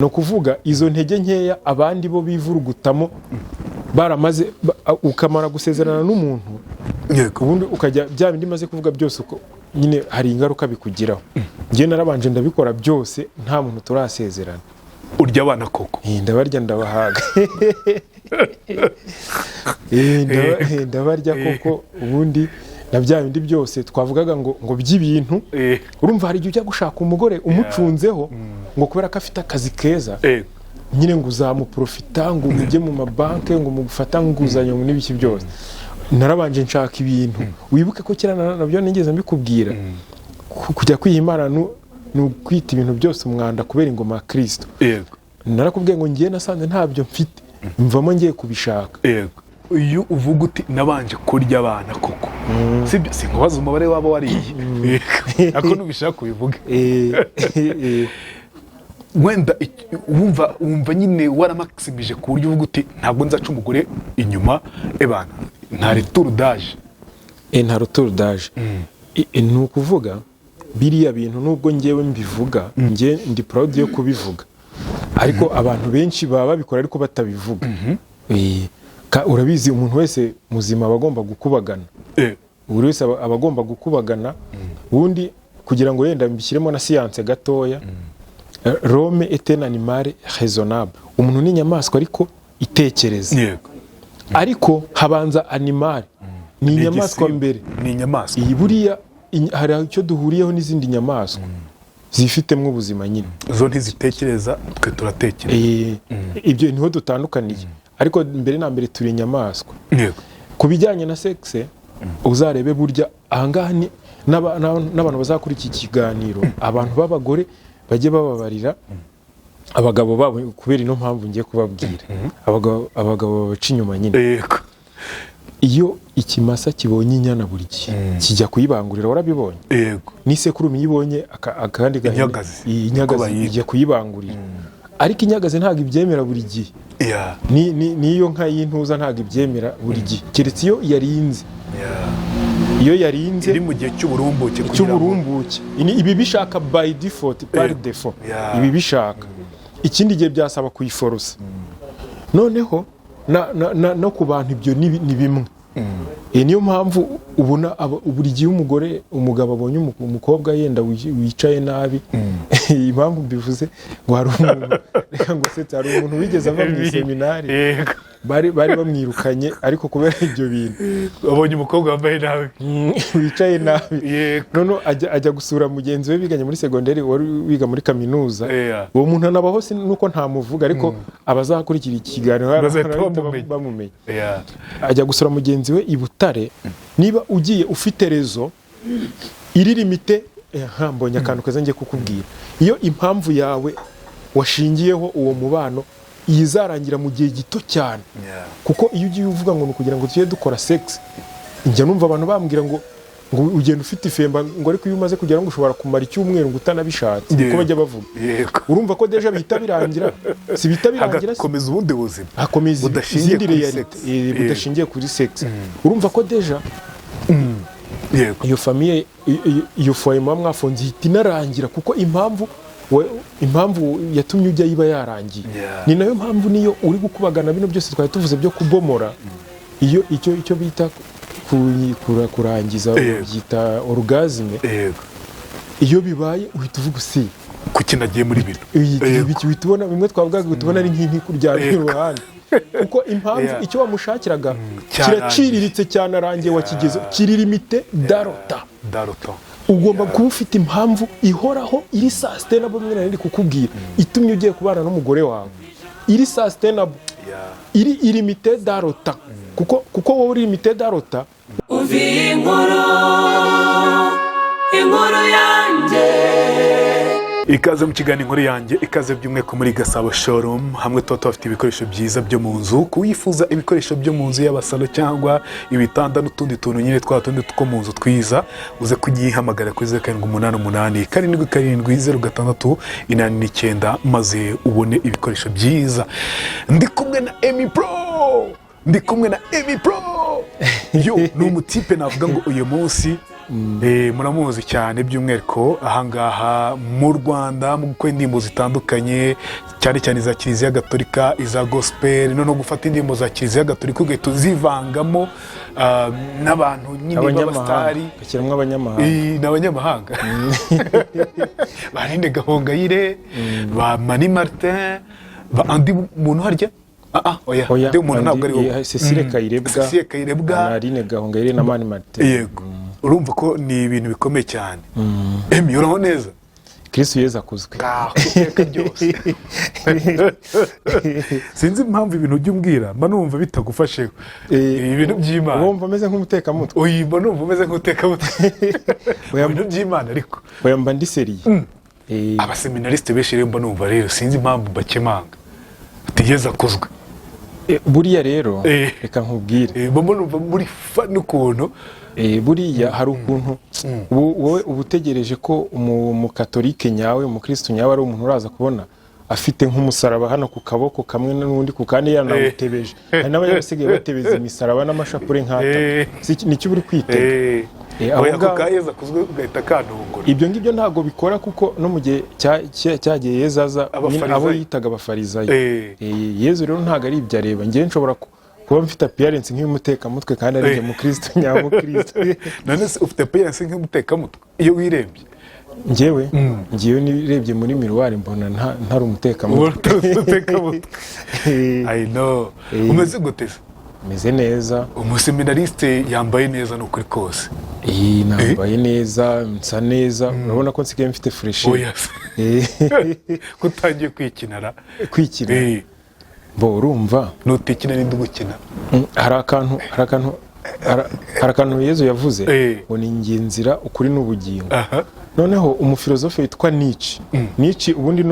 Ni ukuvuga izo ntege nkeya abandi bo bivurugutamo baramaze ukamara gusezerana n'umuntu, ubundi ukajya bya bindi maze kuvuga byose, uko nyine hari ingaruka bikugiraho. Njye narabanje ndabikora byose nta muntu turasezerana. Urya abana koko? Ndabarya, ndabahaga. Ndabarya koko. Ubundi na bya bindi byose twavugaga ngo by'ibintu, urumva hari igihe ujya gushaka umugore umucunzeho ngo kubera ko afite akazi keza, nyine ngo uzamuprofita, ngo mujye mu mabanki, ngo mufata inguzanyo n'ibiki byose. Narabanje nshaka ibintu. Wibuke ko kera nabyo nigeze mbikubwira. Kujya kwiha Imana ni ukwita ibintu byose umwanda kubera ingoma ya Kirisito. Narakubwiye ngo ngiye nasanze ntabyo mfite, mvamo ngiye kubishaka. Yego, iyo uvuga uti nabanje kurya abana koko, sibyo? Sinkubaza umubare waba wariye. Yego. Ako nubishaka ubivuge. Wenda wumva nyine waramaximije ku buryo uvuga uti ntabwo nzaca umugore inyuma, ebana nta retour d'âge. Nta retour d'âge. Ni ukuvuga biriya bintu, nubwo ngewe mbivuga, nge ndi proud yo kubivuga, ariko abantu benshi baba babikora ariko batabivuga. Urabizi, umuntu wese muzima aba agomba gukubagana. Buri wese aba agomba gukubagana. Ubundi kugira ngo yenda mbishyiremo na siyanse gatoya, l'homme est un animal raisonnable. Umuntu ni inyamaswa ariko itekereza. Ariko habanza animal, ni inyamaswa igisimba. mbere. Ni inyamaswa. Iyi buriya hari icyo duhuriyeho n'izindi nyamaswa zifitemo ubuzima nyine. Zo ntizitekereza, twe turatekereza. Ibyo niho dutandukaniye, ariko mbere na mbere turi inyamaswa. Ku bijyanye na sexe, uzarebe burya ahangaha ni n'abantu bazakora iki kiganiro, abantu b'abagore bajye bababarira abagabo babo kubera ino mpamvu ngiye kubabwira. Abagabo babaca inyuma nyine. Iyo ikimasa kibonye inyana, buri gihe kijya kuyibangurira. Warabibonye? Yego. N'isekurume iyo ibonye akandi gahene, Inyagazi. iyi Niko inyagazi bayita. ijya kuyibangurira, ariko inyagazi ntabwo ibyemera buri gihe. Niyo nka y'intuza ntabwo ibyemera buri gihe, keretse iyo yarinze. Iyo yarinze iri mu gihe cy'uburumbuke kugira ngo cy'uburumbuke. Ibi bishaka by default, par défaut. Ibi bishaka ikindi gihe byasaba kuyiforosa. Noneho no ku bantu ibyo ni bimwe. Niyo mpamvu ubona buri gihe umugore, umugabo abonye umukobwa yenda wicaye nabi. Impamvu mbivuze ngo hari umuntu, reka ngo setse, hari umuntu wigeze ava mu iseminari, bari bamwirukanye ariko kubera ibyo bintu. Abonye umukobwa wambaye nabi. Wicaye nabi. Noneho ajya gusura mugenzi we biganye muri segonderi wari wiga muri kaminuza. Uwo muntu anabaho, si nuko ntamuvuga, ariko abazakurikira iki kiganiro bazahita barahita bamumenya. bamumenya. Ajya gusura mugenzi we i Butare. Niba ugiye ufite raison iri limitée, mbonye akantu keza ngiye kukubwira. Iyo impamvu yawe washingiyeho uwo mubano izarangira mu gihe gito cyane, kuko iyo ugiye uvuga ngo ni ukugira ngo tujye dukora sex, njya numva abantu bambwira ngo ugenda ufite ifemba, ngo ariko iyo umaze kugera ngo ushobora kumara icyumweru ngo utanabishatse, niko bajya bavuga. Urumva ko déjà bihita birangira, si bihita birangira se? Hagakomeza ubundi buzima Hakomeza budashingiye izindi kuri réalité, sex. Budashingiye kuri sex. Urumva ko déjà iyo famille, iyo foyer muba mwafunze ihita inarangira, kuko impamvu yatumye ujya iba yarangiye. Ni nayo mpamvu niyo uri gukubagana, bino byose twari tuvuze byo kubomora, iyo icyo bita kurangiza, byita orgasme, iyo bibaye uhita uvuga usi kuki nagiye muri bino? Uhita ubona bimwe twavugaga, uhita ubona ari nk'inti kuryamye iruhande, kuko impamvu icyo wamushakiraga Cyarangiye. kiraciriritse, cyanarangiye, wakigezeho, kiri limité dans le temps. Dans le temps. Ugomba kuba ufite impamvu ihoraho, iri sustainable. Mwe nari kukubwira itumye ugiye kubana n'umugore wawe, iri sustainable, iri illimité dans le temps, kuko wowe uri limité dans le temps. Umva iyi nkuru, inkuru yanjye. Ikaze mu kiganiro Inkuru Yanjye, ikaze by'umwihariko muri Gasabo Showroom, hamwe tuba tubafite ibikoresho byiza byo mu nzu. Kuwifuza ibikoresho byo mu nzu, yaba salo cyangwa ibitanda n'utundi tuntu nyine twa tundi two mu nzu twiza, uze kunyihamagara kuri 0788770689, maze ubone ibikoresho byiza. Ndi kumwe na Emi Pro, ndi kumwe na Emi Pro. Yo, ni umutipe navuga ngo uyu munsi muramuzi cyane, by'umwihariko ahangaha mu Rwanda, mu gukora indirimbo zitandukanye, cyane cyane iza Kiliziya Gatolika, iza gospel, noneho gufata indirimbo za Kiliziya Gatolika ugahita uzivangamo n'abantu nyine Abanyamahanga. b'abasitari. Gashyiramo abanyamahanga. Ni abanyamahanga, ba Aline Gahongayire, ba Mani Martin, ba andi muntu harya, oya. Oya, Andi muntu ntabwo ari wowe. Cecile Kayirebwa. Cecile Kayirebwa. Na Aline Gahongayire na Mani Martin. Yego, urumva ko ni ibintu bikomeye cyane. Emmy, uraho neza? Kristu Yezu akuzwe. Ngaho iteka ryose. Sinzi impamvu ibintu ujya umbwira mba numva bitagufasheho. Ibintu by'Imana. Wumva ameze nk'umutekamutwe. Oya, mba numva umeze nk'utekamutwe. Oya, ibintu by'Imana ariko. Oya, mba ndi sérieux. Abaseminarisite benshi rero mba numva rero sinzi impamvu bakemanga batigeze akuzwe. Buriya rero, reka nkubwire. Mba numva muri fa n'ukuntu. Buriya hari ukuntu wowe uba utegereje ko umukatolike nyawe, umukristo nyawe, ari umuntu uraza kubona afite nk'umusaraba hano ku kaboko kamwe n'undi ku kandi yanawutebeje. Hari n'abasigaye batebeza imisaraba n'amashapure nk'atatu. Nicyo uba uri kwitega. Abo Oya, ako ngabo- ka Yezu akuzwe ugahita kantungura. Ibyo ngibyo ntabwo bikora, kuko no mu gihe cyagiye Yezu aza nyine Abafarizayo. abo yitaga abafarizayo. Yezu rero ntabwo ari ibyo areba. Njyewe nshobora kuba mfite appearance nk'iy'umutekamutwe kandi ari njye mukristo nyamukristo. None se ufite appearance nk'umutekamutwe iyo wirebye? Njyewe nirebye muri miroir mbona ntari umutekamutwe. Ubona utari umutekamutwe. I know. Umeze gute se? Meze neza. Umuseminariste yambaye neza, ni ukuri kose. Nambaye neza, nsa neza, urabona ko nsigaye mfite fraîcheur. Oya se, ko utangiye kwikinara? Kwikina? Bo urumva. Nutikina n'indi ugukina. Hari akantu Yezu yavuze ngo ni inzira, ukuri n'ubugingo. Noneho umufilozofe witwa Nietzsche, Nietzsche ubundi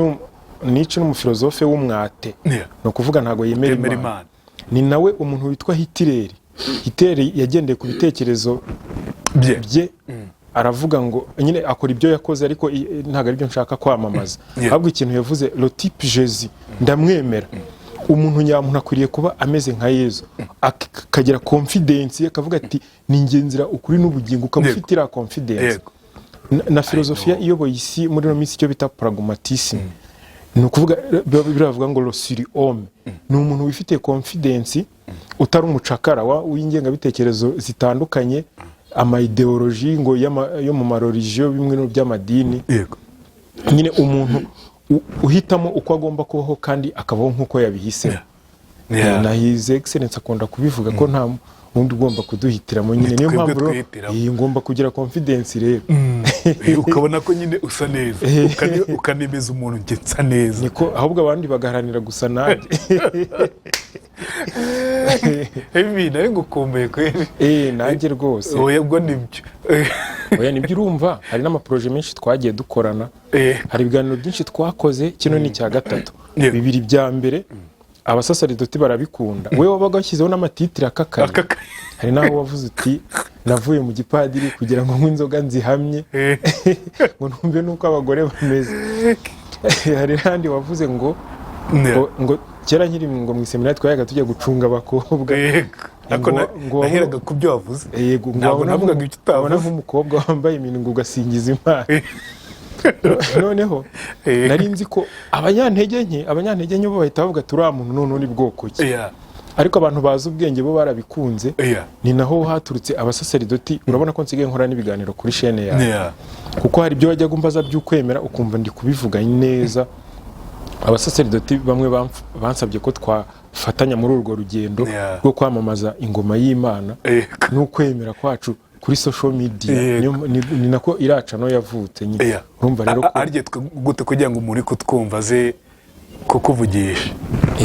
Nietzsche ni umufilozofe w'umwathée. Ni ukuvuga ntabwo yemera Yemera Imana. Imana. Ni nawe umuntu witwa Hitler. Hitler yagendeye ku bitekerezo bye. Bye, aravuga ngo nyine akora ibyo yakoze, ariko ntabwo aribyo nshaka kwamamaza. Ahubwo ikintu yavuze, le type Jésus, ndamwemera. Umuntu nyamuntu akwiriye kuba ameze nka Yezu, akagira confidence, akavuga ati: "Ni inzira, ukuri n'ubugingo", ukaba ufite iriya confidence. Na filozofiya iyoboye isi muri ino minsi, icyo bita pragmatisme, ni ukuvuga biravuga ngo le surhomme ni umuntu wifitiye confidence, utari umucakara w'ingengabitekerezo zitandukanye, ama idéologie ngo yo mu mareligion bimwe no by'amadini. Nyine umuntu uhitamo uko agomba kubaho kandi akabaho nk'uko yabihisemo. Na His Excellence akunda kubivuga ko nta wundi ugomba kuduhitiramo nyine. Niyo Twebwe mpamvu rero twihitiramo. Iyi ngomba kugira confidence rero. Ukabona ko nyine usa neza. Ukanemeza umuntu, njye nsa neza. Niko, ahubwo abandi bagaharanira gusa nanjye. Emmy, nawe ngukumbuye kweri. Nanjye rwose. Oya, ubwo nibyo. Oya, nibyo, urumva hari n'amaprojet menshi twagiye dukorana. Hari ibiganiro byinshi twakoze, kino ni icya gatatu. Bibiri bya mbere abasasaridoti barabikunda, we wabaga washyizeho n'amatitire akakaye. Hari n'aho wavuze uti: "Navuye mu gipadiri kugira ngo nywe inzoga nzihamye, ngo numve n'uko abagore bameze." Hari n'ahandi wavuze ngo ngo kera nkiri ngo mu iseminari twajyaga tujya gucunga abakobwa. Yego. Ariko naheraga ku byo wavuze. Yego, ngo Ntabwo wabona navugaga icyo wabona utavuze. nk'umukobwa wambaye iminwa ugasingiza Imana. Noneho nari nzi ko abanyantege nke bo bahita bavuga ati: "Uriya muntu noneho ni bwoko ki?" Ariko abantu bazi ubwenge bo barabikunze. Ni naho haturutse abasaseridoti. Urabona ko nsigaye nkora n'ibiganiro kuri chaîne yawe, kuko hari ibyo wajyaga umbaza by'ukwemera ukumva ndi kubivuga neza. Abasaseridoti bamwe bansabye ko twafatanya muri urwo rugendo rwo kwamamaza ingoma y'Imana n'ukwemera kwacu kuri social media. Ni nako iraca no yavutse nyine. Urumva rero ko Harya gute kugira ngo umuntu uri kutwumva aze kukuvugisha?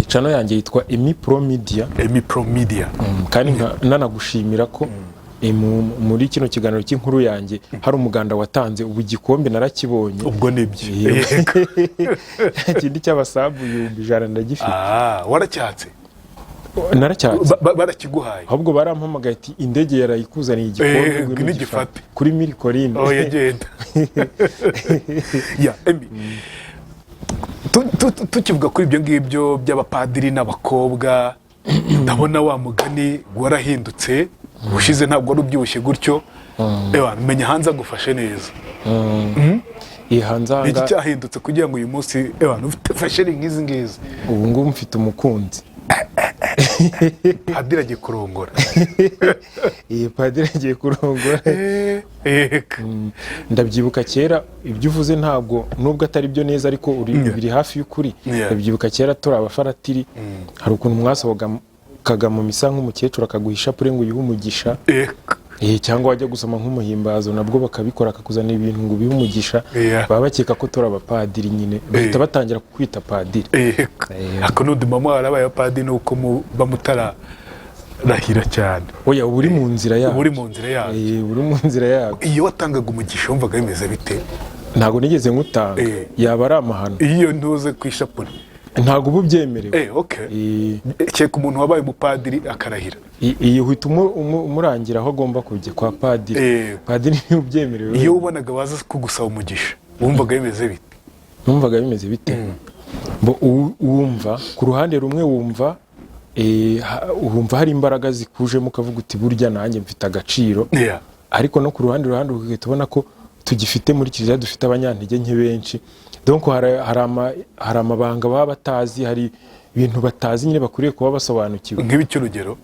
Channel yanjye yitwa Emi Pro Media. Emi Pro Media. Kandi nanagushimira ko muri kino kiganiro cy'inkuru yanjye hari umuganda watanze, ubu igikombe narakibonye. Ubwo nibyo. Yego. Yego. Ikindi cy'abasabu 100,000 ndagifite. Ah, waracyatse? Naracyatse. Barakiguhaye? Ahubwo barampamagaye ati: "Indege yarayikuzaniye igikombe, ngwino ngwino ugifate." ugifate. Kuri Mille Collines. Oh, yagenda ya Emi. Tukivuga kuri ibyo ngibyo by'abapadiri n'abakobwa, ndabona wa mugani warahindutse. Ubushize ntabwo wari ubyibushye gutyo. Ewa, menya hanze agufashe neza. Iyi hanze aha Ni iki ngaha. cyahindutse kugira ngo uyu munsi, ewa, ufite fraîcheur nk'izi ngizi? Ubu ngubu mfite umukunzi. Padiri agiye kurongora. Iyi padiri agiye kurongora. Eka. Ndabyibuka kera, ibyo uvuze ntabwo, nubwo atari byo neza, ariko uri biri hafi y'ukuri. Ndabyibuka kera turi abafaratiri, hari ukuntu mwasohokaga mu misa, nk'umukecuru akaguha ishapure ngo uyihe umugisha. Eka. Cyangwa wajya gusoma nk'umuhimbazo, nabwo bakabikora, akakuzanira ibintu ngo ubihe umugisha. Baba bakeka ko turi abapadiri nyine, bahita batangira kukwita padiri. Eka. Ako n'undi mama warabaye abapadiri, ni uko muba mutararahira cyane. Oya, uba uri mu nzira yabo. Uba uri mu nzira yabyo. Uri mu nzira yabo. Iyo watangaga umugisha wumvaga bimeze bite? Ntabwo nigeze nkutanga. Yaba ari amahano. Iyo ntuze ku ishapure. Ntabwo uba ubyemerewe. Okay. Kereka umuntu wabaye umupadiri akarahira. Iyi uhita umurangira aho agomba kujya kwa padiri. Padiri niwe ubyemerewe. Iyo ubonaga baza kugusaba umugisha wumvaga bimeze bite? Numvaga bimeze bite? Bo wumva ku ruhande rumwe wumva wumva hari imbaraga zikujemo, ukavuga uti: "Burya nanjye mfite agaciro." Ariko no ku ruhande ugahita ubona ko tugifite muri kiliziya, dufite abanyantege nke benshi. Donc hari amabanga baba batazi, hari ibintu batazi nyine bakwiriye kuba basobanukiwe. Nk'ibiki, urugero?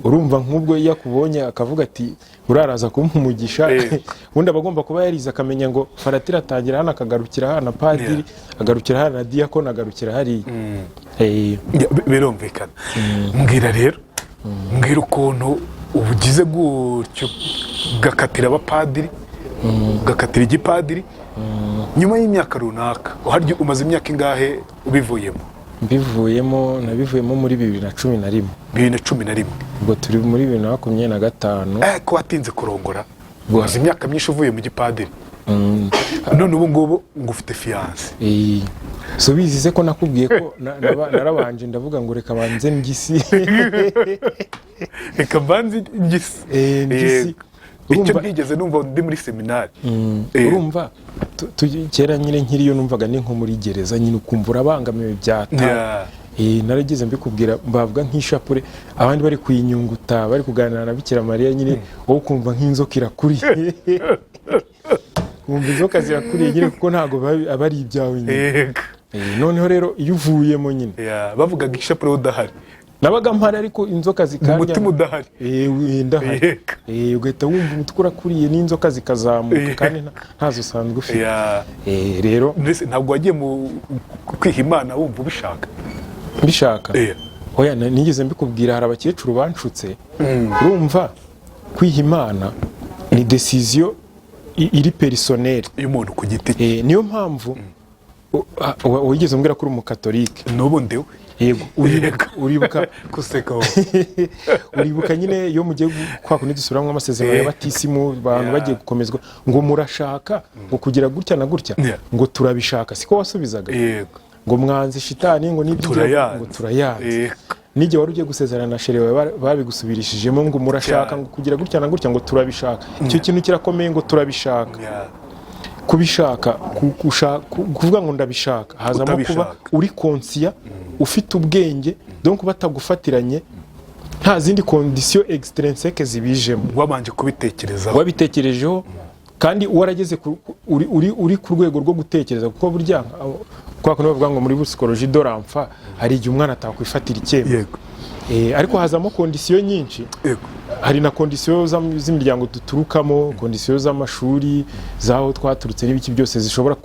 Urumva nk'ubwo iyo akubonye akavuga ati: "Uraraza kumpa umugisha." Ubundi aba agomba kuba yarize, akamenya ngo faratiri atangira hano akagarukira hano, padiri agarukira hano, na diyakoni agarukira hariya. Yeah, birumvikana. Mbwira rero, mbwira ukuntu ubugize gutyo ugakatira abapadiri, ugakatira igipadiri nyuma y'imyaka runaka. Harya umaze imyaka ingahe ubivuyemo? Mbivuyemo, nabivuyemo muri 2011. 2011. Ubwo turi muri 2025. Ko watinze kurongora, umaze imyaka myinshi uvuye mu gipadiri, none ubu ngubu ngo ufite fiancée? So bizi se ko nakubwiye ko narabanje ndavuga ngo reka banze ngisi. Reka mbanze ngisi. Ngisi. Icyo ntigeze numva ndi muri seminari. Urumva kera nyine nkiriyo numvaga ni nko muri gereza nyine, ukumva urabangamiwe byata. Narageze mbikubwira, bavuga nk'ishapure, abandi bari kuyinyunguta, bari kuganira na Bikira Mariya nyine, wowe ukumva nk'inzoka irakuriye, wumva inzoka zirakuriye nyine, kuko ntabwo aba ari ibyawe nyine. Noneho rero iyo uvuyemo nyine Yeah, bavugaga ishapure udahari. Nabaga mpari, ariko inzoka zikarya. Mu mutima udahari. Ndahari. Ugahita wumva umutwe urakuriye n'inzoka zikazamuka kandi ntazo usanzwe ufite. Rero Mbese ntabwo wagiye mu kwiha Imana wumva ubishaka? Mbishaka? Oya, nigeze mbikubwira, hari abakecuru banshutse. Urumva kwiha Imana ni décision iri personnelle. Y'umuntu ku giti cye. Niyo mpamvu wigeze umbwira ko uri umukatolike. N'ubu ndiwe. Yego, uribuka Kuseka wowe. Uribuka nyine iyo mugiye kwa kundi dusubiramo amasezerano y'abatisimu, abantu bagiye gukomezwa, ngo murashaka ngo kugira gutya na gutya, ngo turabishaka, siko wasubizaga? Yego. Ngo mwanze shitani, ngo n'ibyo ugiye- Turayanze. Ngo turayanze. N'igihe wari ugiye gusezerana na chérie wawe, babigusubirishijemo ngo murashaka ngo kugira gutya na gutya, ngo turabishaka. Icyo kintu kirakomeye, ngo turabishaka. Kubishaka, kuvuga ngo ndabishaka, hazamo kuba Utabishaka. uri conscient, ufite ubwenge, donc batagufatiranye, nta zindi conditions extrinsèques zibijemo. Wabanje kubitekerezaho. Wabitekerejeho kandi warageze uri ku rwego rwo gutekereza, kuko burya kwa kundi bavuga ngo muri psychologie de l'enfant hari igihe umwana atakwifatira icyemezo. Ariko hazamo conditions nyinshi. Hari na conditions z'imiryango duturukamo, conditions z'amashuri, z'aho twaturutse n'ibiki byose, zishobora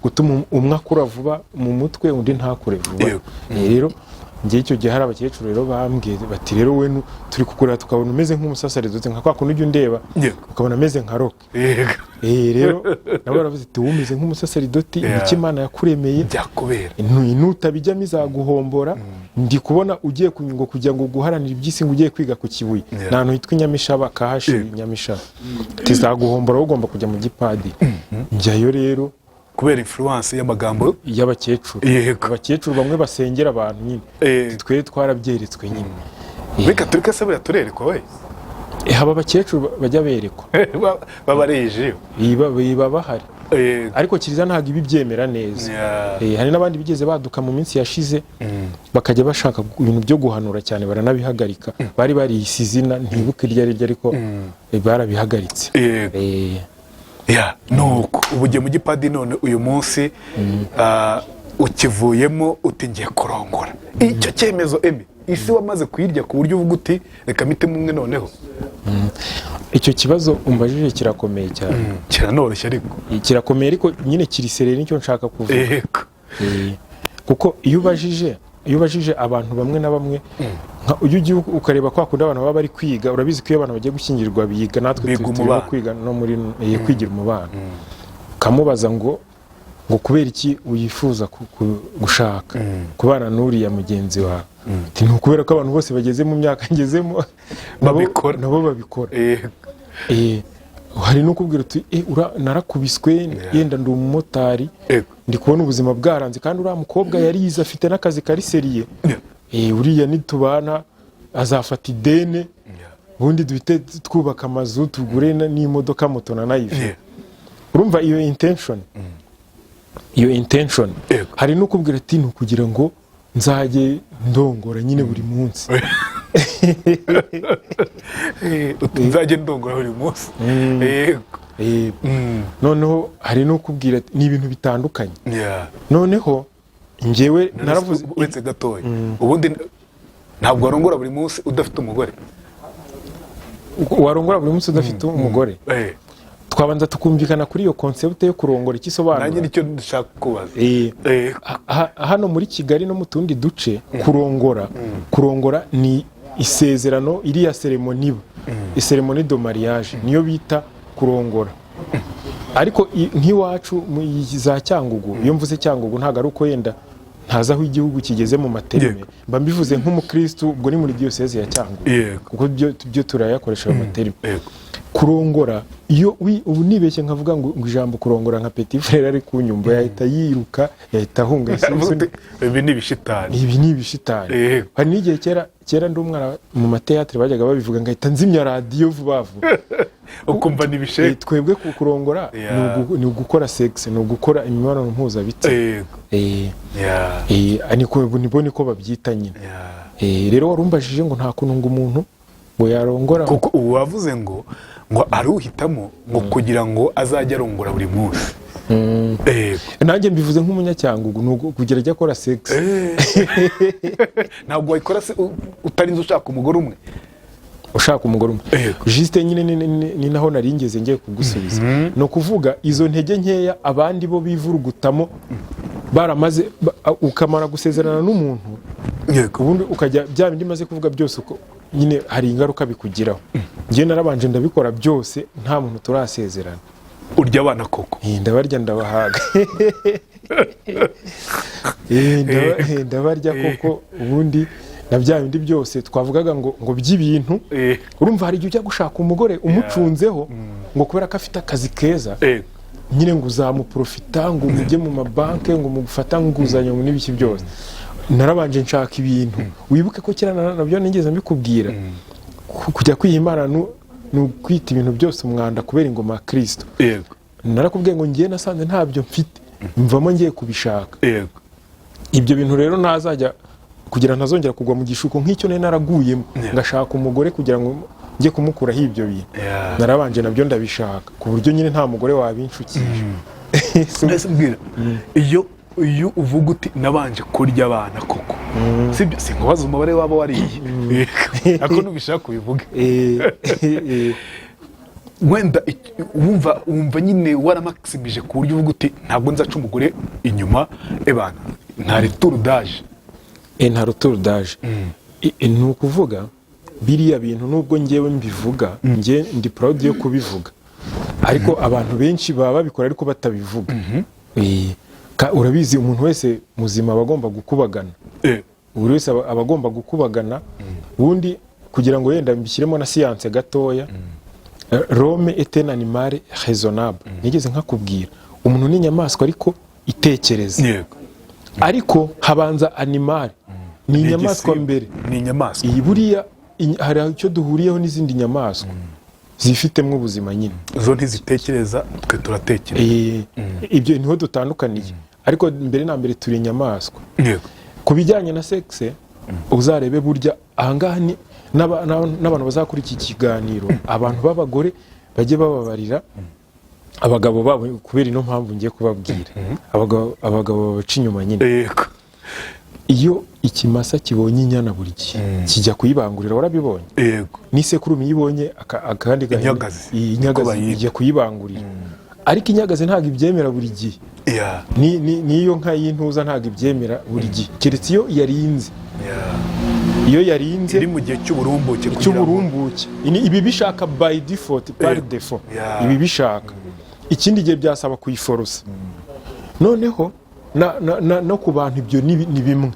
gutuma umwe akura vuba mu mutwe, undi ntakure vuba. Rero njye icyo gihe hari abakecuru rero bambwiye bati: "Rero we turi kukureba tukabona umeze nk'umusasaridoti, nka kwa kundi ujya undeba ukabona ameze nka roke." Rero nabo baravuze ati: "Wowe umeze nk'umusasaridoti, icyo Imana yakuremeye Byakubera. Nutabijyamo izaguhombora. Ndi kubona ugiye ngo kugira ngo guharanira iby'isi, ngo ugiye kwiga ku Kibuye." Ni ahantu hitwa i Nyamishaba, kahashi. Nyamishaba tizaguhombora, wowe ugomba kujya mu gipadiri. Njyayo rero. Kubera influence y'amagambo y'abakecuru. Abakecuru bamwe basengera abantu nyine. Twe twarabyeretswe nyine. Reka tureke se, buriya turerekwa we? Haba abakecuru bajya berekwa. Babareje. Biba bahari. Ariko kiliziya ntabwo ibibyemera neza. Hari n'abandi bigeze baduka mu minsi yashize, bakajya bashaka ibintu byo guhanura cyane, baranabihagarika. Bari bariyise izina, ntibuke iryo ari ryo, ariko barabihagaritse. Ya, nuko ubu ugiye mu gipadiri, none uyu munsi ukivuyemo uti ngiye kurongora. Icyo cyemezo, emi isi wamaze kuyirya ku buryo uvuga uti reka mpitemo umwe noneho? Icyo kibazo umbajije kirakomeye cyane. Kiranoroshye ariko. Kirakomeye, ariko nyine kiri sérieux, nicyo nshaka kuvuga. Kuko iyo ubajije abantu bamwe na bamwe, iyo ugiye ukareba kwa kundi abantu baba bari kwiga, urabizi ko iyo abantu bagiye gushyingirwa biga, natwe Biga turimo umubano. kwiga no muri kwigira umubano, ukamubaza ngo kubera iki wifuza gushaka kubana n'uriya mugenzi wawe? Ati, ni ukubera ko abantu bose bageze mu myaka ngezemo Babikora. nabo babikora. Hari no kubwira uti narakubiswe, yenda ndi umumotari, ndi kubona ubuzima bwaranze, kandi uriya mukobwa yarize, afite n'akazi kari sérieux. Uriya nitubana azafata idene, ubundi duhite twubaka amazu, tugure n'imodoka, moto na nayive. Urumva iyo intention. Hari no kubwira ati ni ukugira ngo nzajye ndongora nyine buri munsi. Uti nzajye ndongora buri munsi, yego. Noneho hari no kubwira ati ni ibintu bitandukanye. Noneho njyewe naravuze. Uretse gatoya, ubundi ntabwo warongora buri munsi udafite umugore. Warongora buri munsi udafite umugore? Twabanza tukumvikana kuri iyo concept yo kurongora icyo isobanura. Nanjye nicyo ndashaka kubaza. Hano muri Kigali no mu tundi duce, kurongora ni isezerano, iriya cérémonie iba, cérémonie de mariage, niyo bita kurongora. Ariko nk'iwacu mu za Cyangugu, iyo mvuze Cyangugu ntabwo ari uko yenda ntazi aho igihugu kigeze mu ma termes, mba mbivuze nk'umukristu, ubwo ni muri diyoseze ya Cyangugu, kuko byo turayakoresha ayo ma termes. Kurongora, iyo ubu nibeshye nkavuga ngo ijambo kurongora, nka petit frère ari kunyumva, yahita yiruka, yahita ahunga. Ibi ni ibishitani. Ibi ni ibishitani. Hari n'igihe kera kera ndi umwana, mu mateatire bajyaga babivuga, ngahita nzimya radiyo vuba vuba. Ukumva ni ibisheke. Twebwe kurongora ni ugukora sex, ni ugukora imibonano mpuzabitsina. Niko babyita nyine. Rero warumbajije ngo nta kuntu ngo umuntu ngo yarongora. Kuko ubu wavuze ngo aruhitamo ngo kugira ngo azajye arongora buri munsi. Nanjye mbivuze nk'umunyacyangugu, ni kugira ajya akora sex. Ntabwo wayikora se utarinze ushaka umugore umwe? Ushaka umugore umwe. Juste nyine ni naho nari ngeze ngiye kugusubiza. Ni ukuvuga izo ntege nkeya abandi bo bivurugutamo baramaze ukamara gusezerana n'umuntu, ubundi ukajya bya bindi maze kuvuga byose, uko nyine hari ingaruka bikugiraho. Njye narabanje ndabikora byose nta muntu turasezerana. Urya abana koko? Ndabarya, ndabahaga. Ndabarya koko, ubundi na bya bindi byose twavugaga ngo by'ibintu. Urumva hari igihe ujya gushaka umugore umucunzeho ngo kubera ko afite akazi keza, nyine ngo uzamuprofita, ngo mujye mu mabanki, ngo mufata inguzanyo n'ibiki byose. Narabanje nshaka ibintu. Wibuke ko kera nabyo nigeze mbikubwira. Kujya kwiha Imana ni ukwita ibintu byose umwanda kubera ingoma ya Kirisito. Narakubwiye ngo ngiye nasanze ntabyo mfite, mvamo ngiye kubishaka. Ibyo bintu rero ntazajya kugira ntazongera kugwa mu gishuko nk'icyo nari naraguyemo, ngashaka umugore kugira ngo njye kumukuraho ibyo bintu. Narabanje nabyo ndabishaka, ku buryo nyine nta mugore wabinshukisha. Mbese mbwira, iyo uvuga uti nabanje kurya abana koko, sibyo? Sinkubaza umubare waba wariye, ariko nubishaka ubivuge. Wenda wumva nyine waramaximije ku buryo uvuga uti ntabwo nzaca umugore inyuma, ebana nta retour d'âge. Nta retour d'âge. Ni ukuvuga biriya bintu, nubwo ngewe mbivuga, nge ndi proud yo kubivuga, ariko abantu benshi baba babikora ariko batabivuga. Urabizi umuntu wese muzima aba agomba gukubagana. Buri wese aba agomba gukubagana. Ubundi kugira ngo yenda mbishyiremo na siyanse gatoya, l'homme est un animal raisonnable, nigeze nkakubwira. Umuntu ni inyamaswa ariko itekereza. Ariko habanza animal, ni inyamaswa igisimba. mbere. Ni inyamaswa. Iyi buriya hari icyo duhuriyeho n'izindi nyamaswa. Zifitemo ubuzima nyine. Zo ntizitekereza, twe turatekereza. Ibyo niho dutandukaniye, ariko mbere na mbere turi inyamaswa. Ku bijyanye na sexe, uzarebe burya ahangaha ni n'abantu bazakora iki kiganiro, abantu b'abagore bajye bababarira abagabo babo kubera ino mpamvu ngiye kubabwira. Abagabo babaca inyuma nyine. Iyo ikimasa kibonye inyana, buri gihe kijya kuyibangurira, warabibonye? Yego. N'isekurume iyo ibonye akandi gahene, Inyagazi. iyi Niko inyagazi bayita. ijya kuyibangurira, ariko inyagazi ntabwo ibyemera buri gihe. N'iyo nka y'intuza ntabwo ibyemera buri gihe, keretse iyo yarinze. Iyo yarinze Iri mu gihe cy'uburumbuke kugira ngo- Cy'uburumbuke. Ibi bishaka by default, par défaut. Ibi bishaka ikindi gihe byasaba kuyiforosa. Noneho no ku bantu ibyo ni bimwe.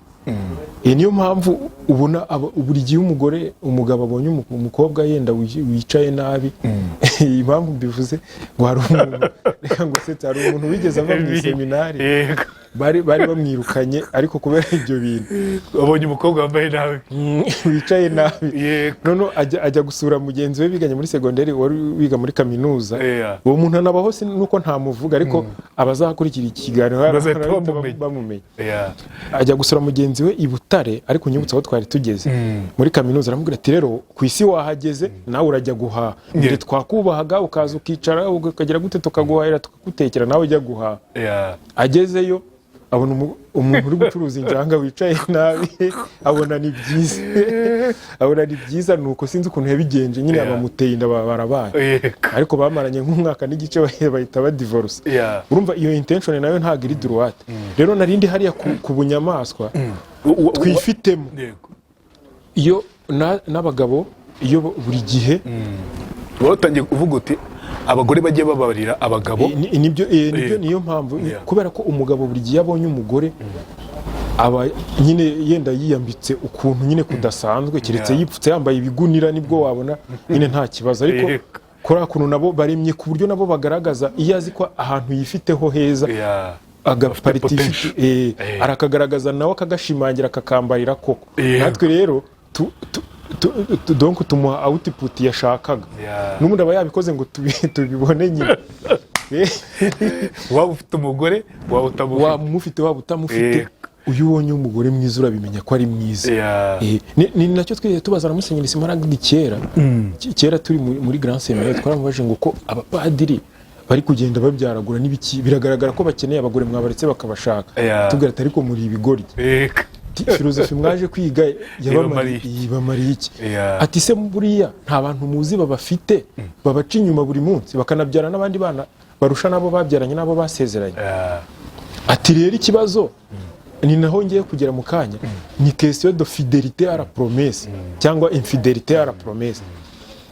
Niyo mpamvu ubona buri gihe umugore, umugabo abonye umukobwa yenda wicaye nabi. Impamvu mbivuze ngo hari umuntu, reka ngo setse, hari umuntu wigeze ava mu iseminari, bari bamwirukanye, ariko kubera ibyo bintu. Abonye umukobwa wambaye nabi. Wicaye nabi. Noneho ajya gusura mugenzi we biganye muri segonderi wari wiga muri kaminuza. Uwo muntu anabaho, si nuko ntamuvuga, ariko abazakurikira iki kiganiro Bazahita barahita bamumenya. bamumenya. Ajya gusura mugenzi we i Butare, ariko unyibutsa aho twari tugeze, muri kaminuza, aramubwira ati: "Rero ku isi wahageze, nawe urajya guhaha. Mbere twakubahaga, ukaza ukicara, ukagira gute, tukaguhahira, tukagutekera, nawe ujya guhaha." Agezeyo abona umuntu uri gucuruza injanga wicaye nabi, abona ni byiza, abona ni byiza. Nuko sinzi ukuntu yabigenje nyine, bamuteye inda, barabaye. Ariko bamaranye nk'umwaka n'igice, bahita badivorusa. Urumva iyo intention nayo ntabwo iri droite. Rero narindi hariya ku bunyamaswa twifitemo. Iyo n'abagabo iyo buri gihe Wari utangiye kuvuga uti abagore bajye bababarira abagabo. Nibyo, niyo mpamvu, kubera ko umugabo buri gihe iyo abonye umugore aba nyine yenda yiyambitse ukuntu nyine kudasanzwe, keretse yipfutse yambaye ibigunira, nibwo wabona nyine nta kibazo, ariko kuriya kuntu nabo baremye ku buryo nabo bagaragaza, iyo azi ko ahantu yifiteho heza, agapariti Potential. ifite, arakagaragaza nawe, akagashimangira, akakambarira koko. Natwe rero donc tumuha output yashakaga. N'ubundi aba yabikoze ngo tubibone nyine. Waba ufite umugore, waba utamufite. Waba umufite, waba utamufite, uyu ubonye umugore mwiza urabimenya ko ari mwiza. Ni nacyo twigeze tubaza na Musenyeri Simaragidi kera. Kera turi muri Grand Seminaire, twaramubajije ngo ko abapadiri bari kugenda babyaragura n'ibiki, biragaragara ko bakeneye abagore, mwabaretse bakabashaka? Tubwira ati: "Ariko muri ibigoryi." Ati: "Philosophie mwaje kwiga Ibamariye iki? Yibamariye iki?" Ati: "Se buriya nta bantu muzi babafite babaca inyuma buri munsi, bakanabyara n'abandi bana barusha n'abo babyaranye n'abo basezeranye?" Ati: "Rero ikibazo ni naho ngiye kugera mu kanya, ni question de fidélité à la promesse cyangwa infidélité à la promesse."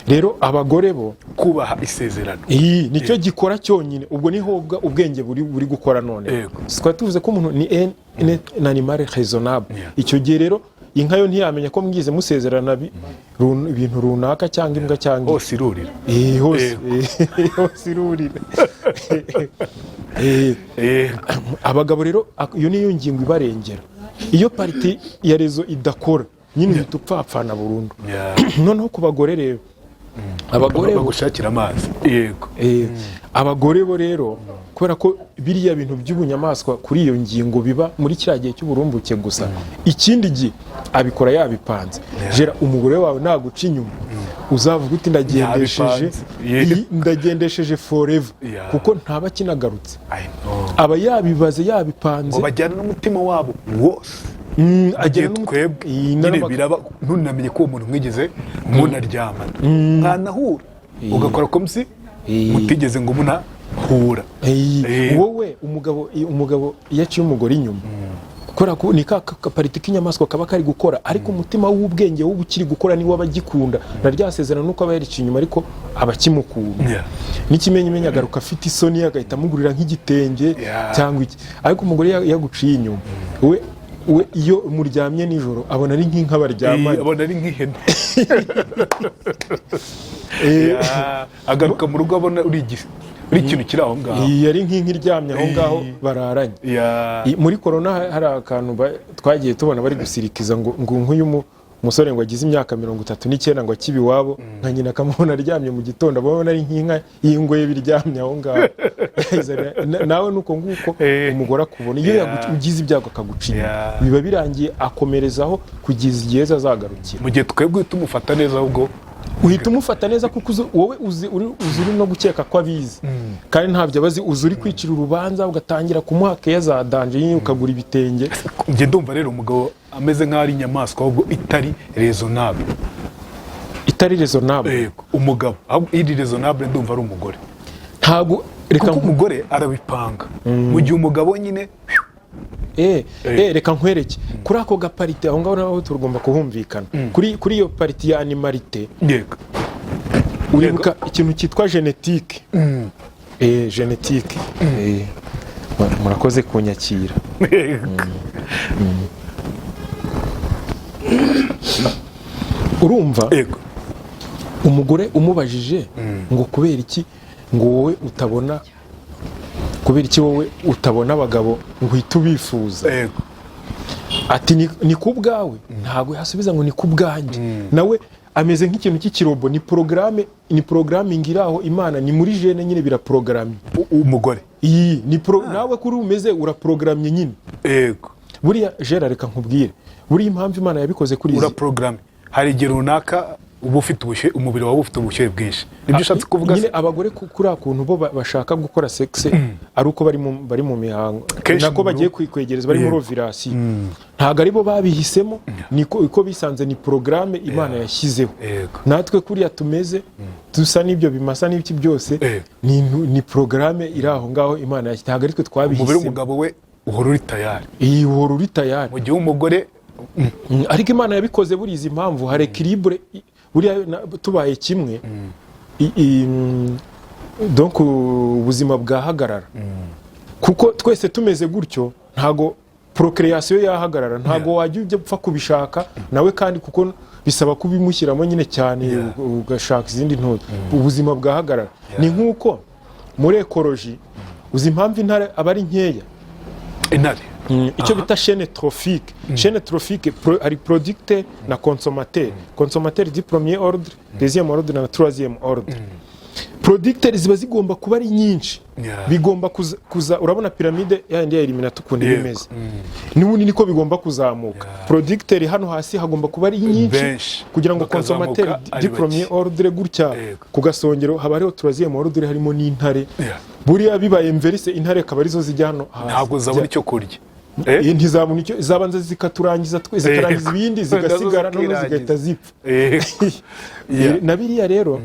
Rero abagore bo Kubaha isezerano. Iyi nicyo gikora cyonyine. Ubwo niho ubwenge buri gukora none. Twari tuvuze ko umuntu ni un animal raisonnable. Icyo gihe rero inka yo ntiyamenya ko mwize musezerana ibintu runaka, cyangwa imbwa, cyangwa Hose irurira. Hose, hose irurira. Abagabo rero iyo niyo ngingo ibarengera. Iyo partie ya raison idakora nyine, uhita upfapfana burundu. Noneho ku bagore rero, abagore bo Bagushakira amazi, yego. Abagore bo rero, kubera ko biriya bintu by'ubunyamaswa kuri iyo ngingo biba muri kiriya gihe cy'uburumbuke gusa, ikindi gihe abikora yabipanze. Jera umugore wawe naguca inyuma, uzavuga uti: "Ndagendesheje." Yabipanze. Iyi ndagendesheje forever, kuko ntaba akinagarutse. I know. Aba yabibaze, yabipanze. Ngo bajyana n'umutima wabo wose. Agera Igihe twebwe Iyi, nyine biraba, ntunamenye ko uwo muntu mwigeze munaryamana, mwanahura ugakora comme si mutigeze ngo munahura. Wowe umugabo iyo aciye umugore inyuma, kubera ko ni ka kapartie k'inyamaswa kaba kari gukora, ariko umutima w'ubwenge w'uba ukiri gukora, niwo aba agikunda na rya sezerano, nuko aba yariciye inyuma ariko aba akimukunda. N'ikimenyimenyi agaruka afite isoni, agahita amugurira nk'igitenge cyangwa iki. Ariko umugore yaguciye inyuma, we iyo muryamye nijoro abona ari nk'inka baryamanye. Abona ari nk'ihene. Agaruka mu rugo abona uri ikintu kiri aho ngaho. Iyi ari nk'inka iryamye aho ngaho bararanye. Muri korona hari akantu twagiye tubona bari gusirikiza ngo nk'uyu Umusore ngo agize imyaka 39 ngo akiba iwabo, nka nyina akamubona aryamye mu gitondo, abona ari nk'inka y'ingwe biryamye aho ngaho. Nawe nuko nguko umugore akubona iyo ugize ibyago akaguca inyuma, biba birangiye, akomerezaho kugeza igihe ejo azagarukira. Mu gihe twebwe tumufata neza ahubwo. Uhita umufata neza kuko wowe uzi uri no gukeka ko abizi kandi ntabyo abazi. Uzi uri kwicira urubanza, ugatangira kumuha keya za danger nyine, ukagura ibitenge. Njye ndumva rero umugabo ameze nk'aho ari inyamaswa ahubwo itari raisonnable. Itari raisonnable? Yego, umugabo ahubwo iri raisonnable ndumva ari umugore. Ntabwo, reka Kuko umugore arabipanga, mu gihe umugabo nyine Reka nkwereke kuri ako ga partie aho ngaho naho tugomba kuhumvikana kuri iyo partie ya animalité. Uribuka ikintu cyitwa génétique? Génétique, murakoze kunyakira. Urumva, Yego. umugore umubajije ngo kubera iki ngo wowe utabona, kubera iki wowe utabona abagabo ngo uhite ubifuza, ati ni ku bwawe. Ntabwo yasubiza ngo ni ku bwanjye. Nawe ameze nk'ikintu cy'ikirobo, ni porogaramu, ni programming iri aho. Imana ni muri gène nyine, biraporogaramu. Umugore? Iyi ni pro, nawe kuri umeze uraporogaramu nyine. Buriya jera, reka nkubwire, buriya impamvu Imana yabikoze kuri izi Uraporogaramu, hari igihe runaka uba ufite ubushyuhe, umubiri wawe ufite ubushyuhe bwinshi, nibyo ushatse kuvuga Nyine se? abagore kuri kuntu bo bashaka gukora sexe ari uko bari mu mihango, Kenshi nako mu bagiye kwegereza, bari muri ovulation, ntabwo ari bo babihisemo, niko uko bisanze, ni porogaramu Imana yashyizeho. Natwe kuriya tumeze, dusa n'ibyo bimasa n'ibiki byose, ni porogaramu iri aho ngaho Imana yashyize, ntabwo ari twe Umubiri twabihisemo. w'umugabo we uhora uri tayari. Iyi uhora uri tayari. Mu gihe umugore Ariko Imana yabikoze buriya izi impamvu, hari équilibre. Buriya tubaye kimwe, donc ubuzima bwahagarara, kuko twese tumeze gutyo ntago procréation yahagarara, ntago wajya ujya upfa kubishaka nawe kandi, kuko bisaba kubimushyiramo nyine cyane, ugashaka izindi ntoki, ubuzima bwahagarara. Ni nk'uko muri écologie, uzi impamvu intare aba ari nkeya? Intare? Icyo bita chaîne trophique. Chaîne trophique, hari producteur na consommateur, consommateur du premier ordre, deuxième ordre na troisième ordre. Producteur ziba zigomba kuba ari nyinshi. Bigomba kuza, urabona pyramide yandi ya Illuminati ukuntu iba imeze, n'ubundi niko bigomba kuzamuka. Producteur hano hasi hagomba kuba ari nyinshi Benshi. kugira ngo Bakazamuka consommateur ari du premier bake. ordre gutya, ku gasongero haba hariho troisième ordre, harimo n'intare. Buriya bibaye inverse, intare akaba arizo zijya hano hasi. Ntabwo zabona icyo kurya. Ntizabona icyo, zabanza zikaturangiza twe, zikarangiza ibindi, zigasigara, Nazo noneho zigahita zipfa. Na biriya rero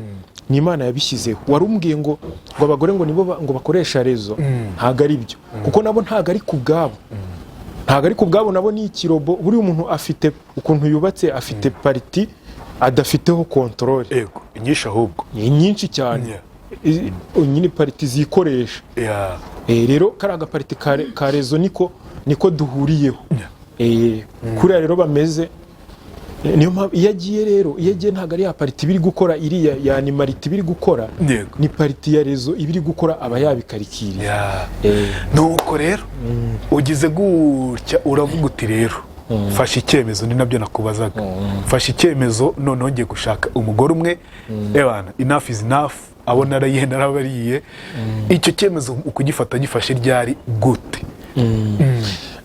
ni Imana yabishyizeho. Wari umbwiye ngo abagore ngo nibo ngo bakoresha réseau, ntabwo ari byo, kuko nabo ntabwo ari ku bwabo, ntabwo ari ku bwabo, nabo ni ikirobo. Buriya umuntu afite ukuntu yubatse, afite partie adafiteho contrôle. Yego, inyinshi ahubwo. Ni nyinshi cyane. Nyine partie zikoresha. Rero kariya ga partie ka réseau niko duhuriyeho. Kuriya rero bameze. Niyo mpamvu iyo agiye rero, iyo agiye ntabwo ari ya partie iba iri gukora, iriya ya animalité iba iri gukora, ni partie ya réseau iba iri gukora, aba yabikarikiriye. Nuko rero ugize gutya uravuga uti rero fashe icyemezo, ni nabyo nakubazaga, fashe icyemezo noneho ngiye gushaka umugore umwe, ebana, enough is enough, abo narayihe narabariye. Icyo cyemezo ukugifata gifashe ryari, gute?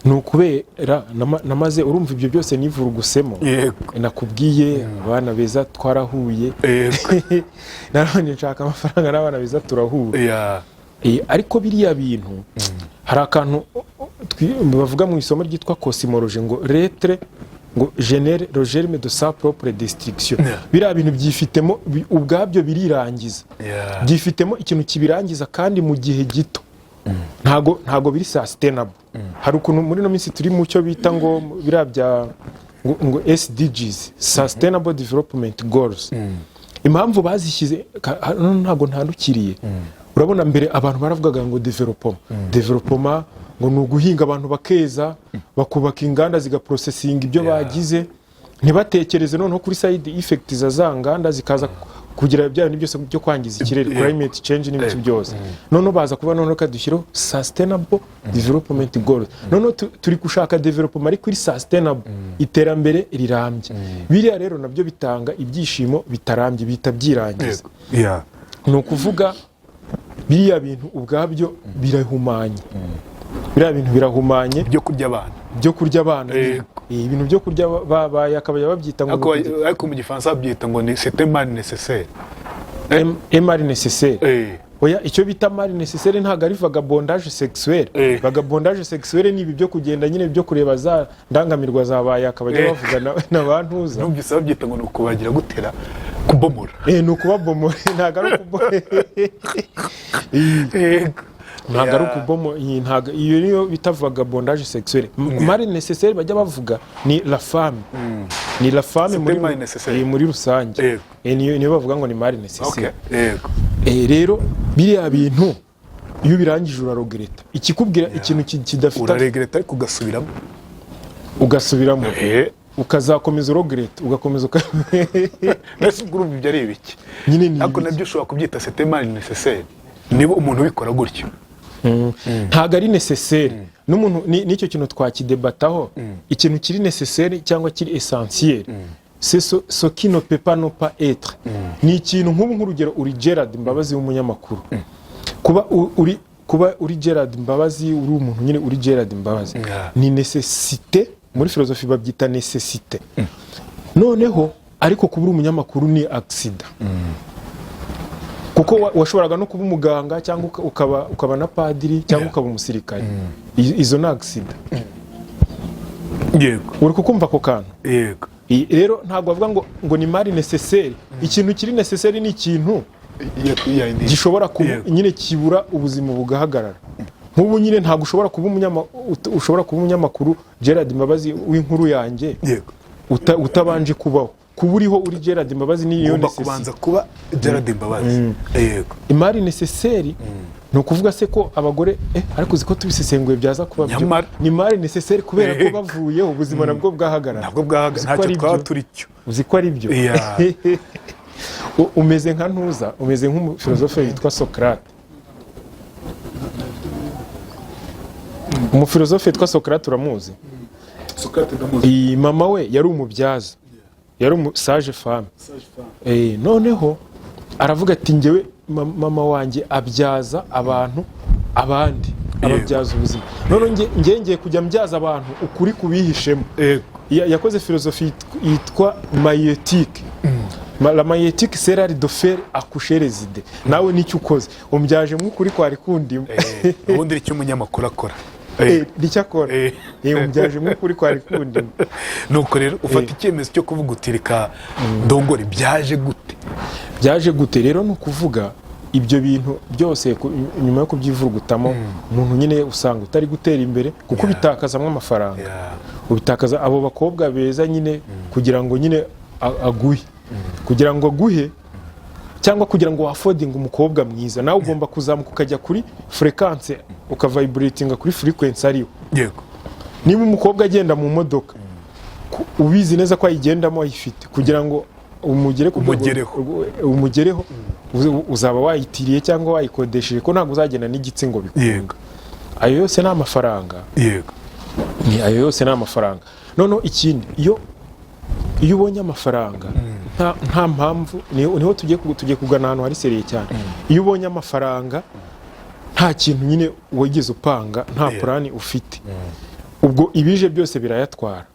Ni ukubera namaze, urumva ibyo byose nivurugusemo. Nakubwiye abana beza twarahuye. Narabanje nshaka amafaranga n'abana beza turahura. Ariko biriya bintu hari akantu bavuga mu isomo ryitwa cosmologie ngo l'être ngo génère le germe de sa propre destruction. Biriya bintu byifitemo ubwabyo birirangiza. Byifitemo ikintu kibirangiza kandi mu gihe gito, ntago biri sustainable. Hari ukuntu muri ino minsi turi mu cyo bita ngo biriya bya ngo SDGs, Sustainable Development Goals. Impamvu bazishyize hano ntabwo ntandukiriye. Urabona mbere abantu baravugaga ngo développement, développement ngo ni uguhinga abantu bakeza, bakubaka inganda zigaprocessinga ibyo bagize, ntibatekereze noneho kuri side effect za nganda zikaza. Kugira bya bintu byose byo kwangiza ikirere, climate change n'ibiki byose. Noneho baza kuba, noneho kadushyiraho sustainable development goals. Noneho turi gushaka development ariko iri sustainable, iterambere rirambye. Biriya rero nabyo bitanga ibyishimo bitarambye, bihita byirangiza. Ni ukuvuga biriya bintu ubwabyo birahumanye, biriya bintu birahumanye. Byo kurya abana. Byo kurya abana. Ibintu byo kurya bakabajya babyita ngo Ariko mu Gifaransa babyita ngo ni c'est mal nécessaire. Mal nécessaire. Oya, icyo bita mal nécessaire ntabwo ari vagabondage sexuelle. Vagabondage sexuelle ni ibi byo kugenda nyine, byo kureba za ndangamirwa zabaye, akabajya bavuga na ba ntuza. Numvise babyita ngo ni ukubagira gutera kubomora. Ni ukubabomora, ntabwo ari ukubomora. Ntabwo ari ukubomo iyi, ntabwo iyo niyo bita vagabondage sexuelle. Mal nécessaire bajya bavuga ni la femme, ni la femme. C'est Muri mal nécessaire. Muri rusange. Niyo bavuga ngo ni mal nécessaire. Rero biriya bintu iyo ubirangije uraregretta. Ikikubwira ikintu kidafite Uraregretta ariko ugasubiramo. Ugasubiramo, ukazakomeza uregretta, ugakomeza Mbese ubwo urumva ibyo ari ibiki? Nyine ni Ariko ibiki? nabyo ushobora kubyita c'est mal nécessaire niba umuntu ubikora gutyo. Ntabwo ari nécessaire n'umuntu n'icyo kintu twakidebataho, ikintu kiri nécessaire cyangwa kiri essentiel. C'est ce qui ne peut pas ne pas être. Ni ikintu nk'ubu, nk'urugero, uri Gerard Mbabazi w'umunyamakuru. Kuba uri, kuba uri Gerard Mbabazi, uri umuntu nyine, uri Gerard Mbabazi, ni nécessité. Muri philosophie babyita nécessité. Noneho ariko kuba uri umunyamakuru ni accident, kuko washoboraga no kuba umuganga cyangwa ukaba na padiri cyangwa ukaba umusirikare. Izo ni accident. Uri kukumva ako kantu? Yego. Rero ntabwo bavuga ngo ni mal nécessaire. Ikintu kiri nécessaire ni ikintu gishobora kuba nyine kibura ubuzima bugahagarara. Nk'ubu nyine ntabwo ushobora kuba ushobora kuba umunyamakuru Gerard Mbabazi w'inkuru yanjye utabanje kubaho. Kuba uriho, uri Gerard Mbabazi, niyo Ugomba nécessité. kubanza kuba Gerard Mbabazi, yego. I mal nécessaire ni ukuvuga se ko abagore, ariko uzi ko tubisesenguye byaza kuba byo. Nyamara. Ni mal nécessaire kubera ko bavuyeho ubuzima nabwo bwahagarara. Ntabwo bwahaga Uzi ko ntacyo ari twaba byo? turi cyo. Uzi ko ari byo? Umeze nka ntuza, umeze nk'umufilozofe witwa Socrate. Umufilozofe witwa Socrate uramuzi? Socrate ndamuzi. Iyi mama we yari umubyaza, yari umu sage femme. Noneho aravuga ati: "Njyewe mama wanjye abyaza abantu abandi, ababyaza ubuzima. Noneho nge ngiye kujya mbyaza abantu ukuri kubihishemo." Yakoze philosophie yitwa maïeutique. La maïeutique, c'est l'art de faire accoucher les idées. Nawe nicyo ukoze, umbyaje nk'ukuri kwari kundimo. Ubundi icyo umunyamakuru akora. Nicyo akora. Umbyaje nk'ukuri kwari kundimo. Nuko rero ufata icyemezo cyo kuvuga uti: "Reka ndongore." Byaje gute? Byaje gute rero? Ni ukuvuga ibyo bintu byose nyuma yo kubyivurugutamo, umuntu nyine usanga utari gutera imbere kuko ubitakazamo amafaranga, ubitakaza abo bakobwa beza nyine kugira ngo nyine aguhe, kugira ngo aguhe cyangwa kugira ngo waffordinge umukobwa mwiza, nawe ugomba kuzamuka ukajya kuri fréquence, ukavibratinga kuri frequency ariyo. Niba umukobwa agenda mu modoka, ubizi neza ko ayigendamo ayifite, kugira ngo umugere ku rwego Umugereho. Umugereho, uzaba wayitiriye cyangwa wayikodesheje, ko ntabwo uzagenda n'igitsi ngo bikunde. Ayo yose ni amafaranga. Ni ayo yose ni amafaranga. Noneho ikindi, iyo ubonye amafaranga nta mpamvu, niho tugiye kugana ahantu hari sérieux cyane. Iyo ubonye amafaranga nta kintu nyine wigeze upanga, nta plan ufite, ubwo ibije byose birayatwara.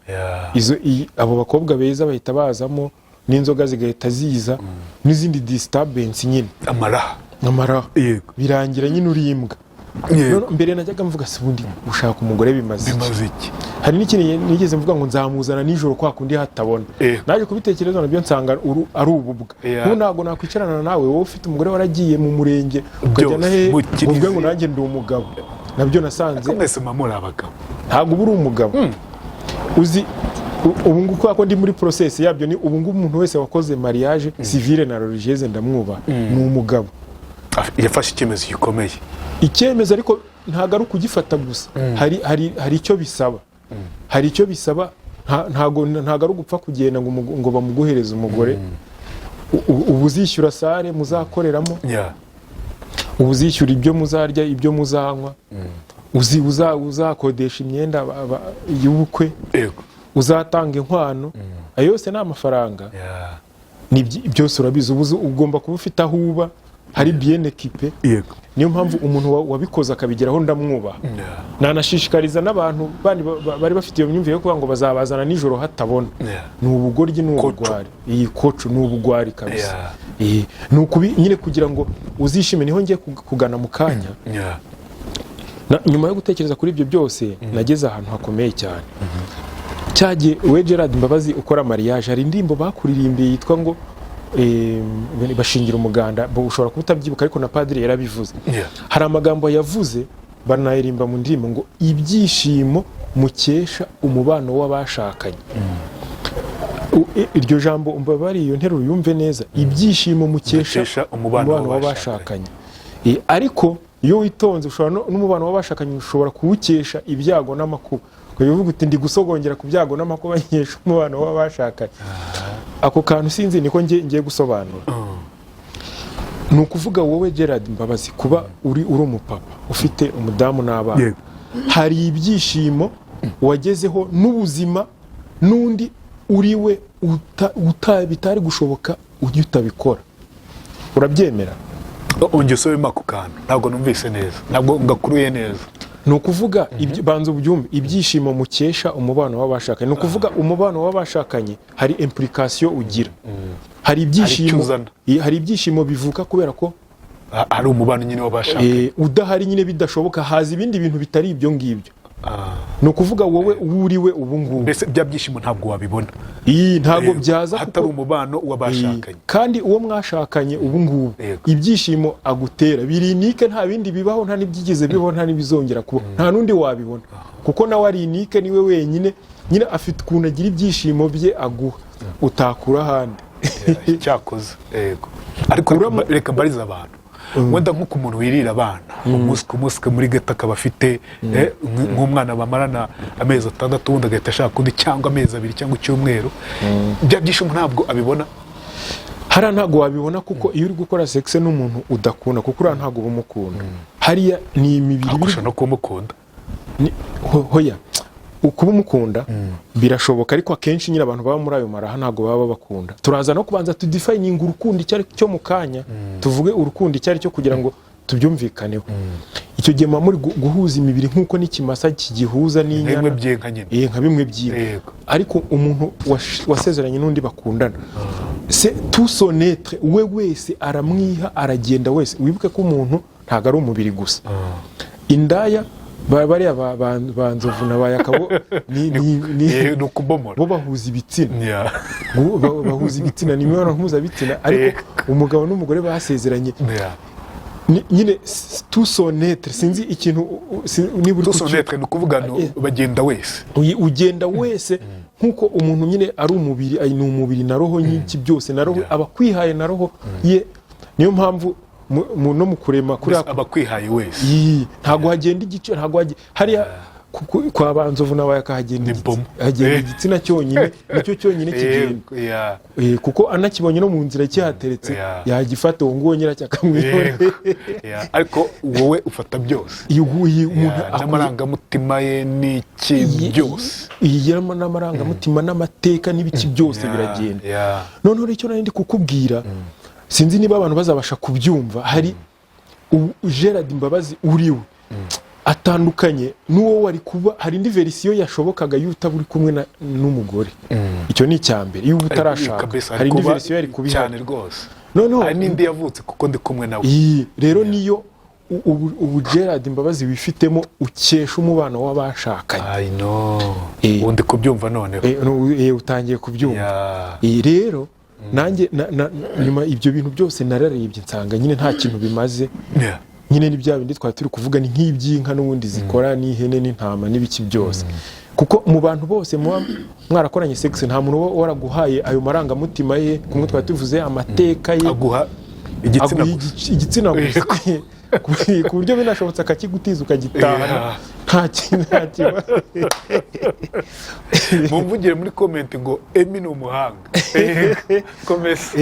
Izo abo bakobwa beza bahita bazamo, n'inzoga zigahita ziza, n'izindi disturbance nyine. Amaraha. Amaraha. Birangira nyine uri imbwa. Noneho mbere najyaga mvuga: "Se ubundi gushaka umugore bimaze iki?" Bimaze iki? Hari n'ikindi nigeze mvuga ngo nzamuzana nijoro kwa kundi hatabona. Naje kubitekereza nabyo nsanga ari ububwa. Nk'ubu ntabwo nakwicarana nawe, wowe ufite umugore waragiye mu murenge ukajya na Byose, hehe, mu ngo uvuge kiliziya. ngo nanjye ndi umugabo. Nabyo nasanze Ko mwese muba muri abagabo. Ntabwo uba uri umugabo. Uzi ubu ngubu kubera ko ndi muri process yabyo, ni ubu ngubu umuntu wese wakoze mariage civile na religieuse ndamwubaha, ni umugabo. Yafashe icyemezo gikomeye. Icyemezo, ariko ntabwo ari ukugifata gusa, hari icyo bisaba, hari icyo bisaba. Ntabwo ari ugupfa kugenda ngo bamuguhereze umugore. Uba uzishyura salle muzakoreramo, uba uzishyura ibyo muzarya, ibyo muzanywa, uzakodesha imyenda y'ubukwe, uzatanga inkwano. Ayo yose ni amafaranga. Ni byose urabizi. Uba ugomba kuba ufite aho uba hari bien équipé. Niyo mpamvu umuntu wabikoze akabigeraho ndamwubaha. Nanashishikariza n'abantu bandi bari bafite iyo myumvire yo kuvuga ngo bazabazana nijoro hatabona. Ni ubugoryi, ni Koco. ubugwari. Iyi koco ni ubugwari kabisa. Ni ukubi nyine kugira ngo uzishime. Niho ngiye kugana mu kanya. Nyuma yo gutekereza kuri ibyo byose, nageze ahantu hakomeye cyane. Cyagiye we Gerard Mbabazi ukora mariage, hari indirimbo bakuririmbiye yitwa ngo bashingira umuganda. Bo ushobora kuba utabyibuka, ariko na padiri yarabivuze. Hari amagambo yavuze, banayirimba mu ndirimbo ngo ibyishimo mukesha umubano w'abashakanye. Iryo jambo, umbabare, iyo nteruro yumve neza: ibyishimo mukesha Mukesha umubano w'abashakanye. Ariko iyo witonze, ushobora n'umubano w'abashakanye ushobora kuwukesha ibyago n'amakuba, ukavuga uti ndi gusogongera ku byago n'amakuba nkesha umubano w'abashakanye. Ako kantu sinzi, niko ngiye gusobanura. Ni ukuvuga wowe Gerard Mbabazi, kuba uri umupapa ufite umudamu n'abana, hari ibyishimo wagezeho n'ubuzima n'undi uri we bitari gushoboka ujya utabikora. Urabyemera? Ongera usubiremo ako kantu, ntabwo numvise neza, ntabwo ngakuruye neza. Ni ukuvuga banza ubyumve: ibyishimo mukesha umubano w'abashakanye. Ni ukuvuga umubano w'abashakanye hari implication ugira, hari ibyishimo. Uzana. Hari ibyishimo bivuka kubera ko Hari umubano nyine w'abashakanye. Udahari nyine bidashoboka, haza ibindi bintu bitari ibyo ngibyo. Ni ukuvuga wowe uwo uri we ubu ngubu, Mbese bya byishimo ntabwo wabibona. Iyi ntabwo byaza hatari kuko umubano w'abashakanye. Kandi uwo mwashakanye ubu ngubu, ibyishimo agutera biri unique, nta bindi bibaho, nta n'ibyigeze bibaho, nta n'ibizongera kubaho, nta n'undi wabibona, kuko nawe ari unique, niwe wenyine nyine afite ukuntu agira ibyishimo bye aguha utakura ahandi. Cyakoze yego, ariko reka mbarize abantu wenda nk'uko umuntu wirira abana umunsi ku munsi muri ghetto, akaba afite nk'umwana bamarana amezi 6, ubundi agahita ashaka undi, cyangwa amezi 2 cyangwa icyumweru, bya byishimo ntabwo abibona. Hariya ntabwo wabibona, kuko iyo uri gukora sexe n'umuntu udakunda, kuko uriya ntabwo uba umukunda, hariya ni imibiri Ariko ushobora no kumukunda. Hoya, ukuba umukunda birashoboka, ariko akenshi nyine abantu baba muri ayo maraha ntabwo baba babakunda. Turaza no kubanza tudefininga urukundo icyo ari cyo mu kanya, tuvuge urukundo icyo ari cyo kugira ngo tubyumvikaneho. Icyo gihe muba muri guhuza imibiri nk'uko n'ikimasa kigihuza nk'imwe n'inyana. By'inka nyine. Nka bimwe by'inka. Ariko umuntu wasezeranye n'undi bakundana, c'est tout son être, we wese aramwiha, aragenda wese. Wibuke ko umuntu ntabwo ari umubiri gusa. Indaya bariya ba Nzovu na ba Yakabo Ni ukubomora. Bo bahuza ibitsina. Bahuza ibitsina, ni imibonano mpuzabitsina, ariko umugabo n'umugore basezeranye, nyine tout son être, sinzi ikintu niba uri Tout son être ni ukuvuga bagenda wese. Ugenda wese, nk'uko umuntu nyine ari umubiri, ni umubiri na roho nyinshi, byose na roho. Aba akwihaye na roho ye. Niyo mpamvu no mu kurema kuri Mbese aba akwihaye wese. Iyi, ntabwo hagenda igice, ntabwo hariya kwa Banzovu nawe akahagenda Ni bomo. Hagenda igitsina cyonyine, nicyo cyonyine kigenda. Kuko anakibonye no mu nzira kihateretse, yagifata uwo nguwo nyiracyo akamwihorera. Yego. Ariko wowe ufata byose. Iyo uguye umuntu N'amarangamutima ye n'iki byose. Iyi n'amarangamutima n'amateka n'ibiki byose biragenda. Noneho rero icyo nari ndi kukubwira, sinzi niba abantu bazabasha kubyumva, hari Gerard Mbabazi uriwe atandukanye n'uwo wari kuba. Hari indi version yashobokaga iyo utaba uri kumwe n'umugore. Icyo ni icya mbere, iyo uba utarashaka Kabisa, hari indi kuba version yari kuba ihari. Cyane rwose. Noneho Hari n'indi yavutse kuko ndi kumwe nawe. Iyi rero niyo ubu Gerard Mbabazi wifitemo ukesha umubano w'abashakanye. I know. Ubu ndi kubyumva noneho. No, utangiye kubyumva. Yeah. Rero nanjye nyuma ibyo bintu byose nararebye, nsanga nyine nta kintu bimaze. Nyine ni bya bindi twari turi kuvuga, ni nk'iby'inka n'ubundi zikora, n'ihene n'intama n'ibiki byose, kuko mu bantu bose muba mwarakoranye sex, nta muntu uba waraguhaye ayo marangamutima ye kumwe twari tuvuze, amateka ye. Aguha igitsina Aguha gusa. Igitsina gusa. Ku buryo binashobotse akakigutiza ukagitahana. Nta kintu, nta kibazo. Mumvugire muri comment ngo Emmy ni umuhanga. Komeza.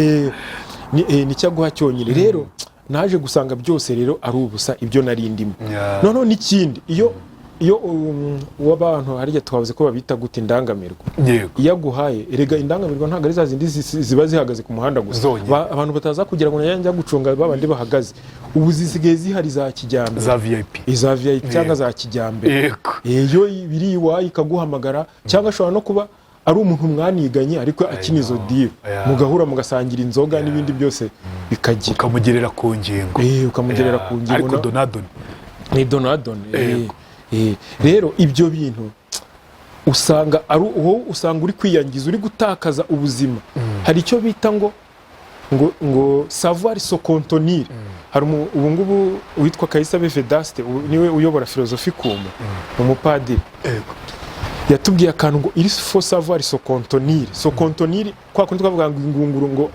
Ni icyo aguha cyonyine. Rero naje gusanga byose rero ari ubusa, ibyo nari ndimo. Noneho n'ikindi, iyo w'abantu harya twavuze ko babita gute, indangamirwa, iyo aguhaye, erega indangamirwa ntabwo ari za zindi ziba zihagaze ku muhanda gusa. Zonyine. Abantu bataza kugira ngo njya gucunga babandi bahagaze. Ubu zisigaye zihari za kijyambere. Za VIP. Iza VIP cyangwa za kijyambere. Iyo biri iwawe ikaguhamagara, cyangwa ashobora no kuba ari umuntu mwaniganye ariko akina izo know. deal, mugahura mugasangira inzoga n'ibindi byose bikagira. Ukamugerera ku ngingo. Ukamugerera ku ngingo. Ariko donadoni. Ni donadoni. Rero ibyo bintu usanga ari wowe usanga uri kwiyangiza, uri gutakaza ubuzima. Hari icyo bita ngo savoir se contenir. Hari ubu ngubu witwa Kayisabe Vedaste, ubu niwe uyobora Philosophicum, umupadiri. Yatubwiye akantu ngo il faut savoir se contenir. Se contenir, kwa kundi twavuga ngo ingunguru ngo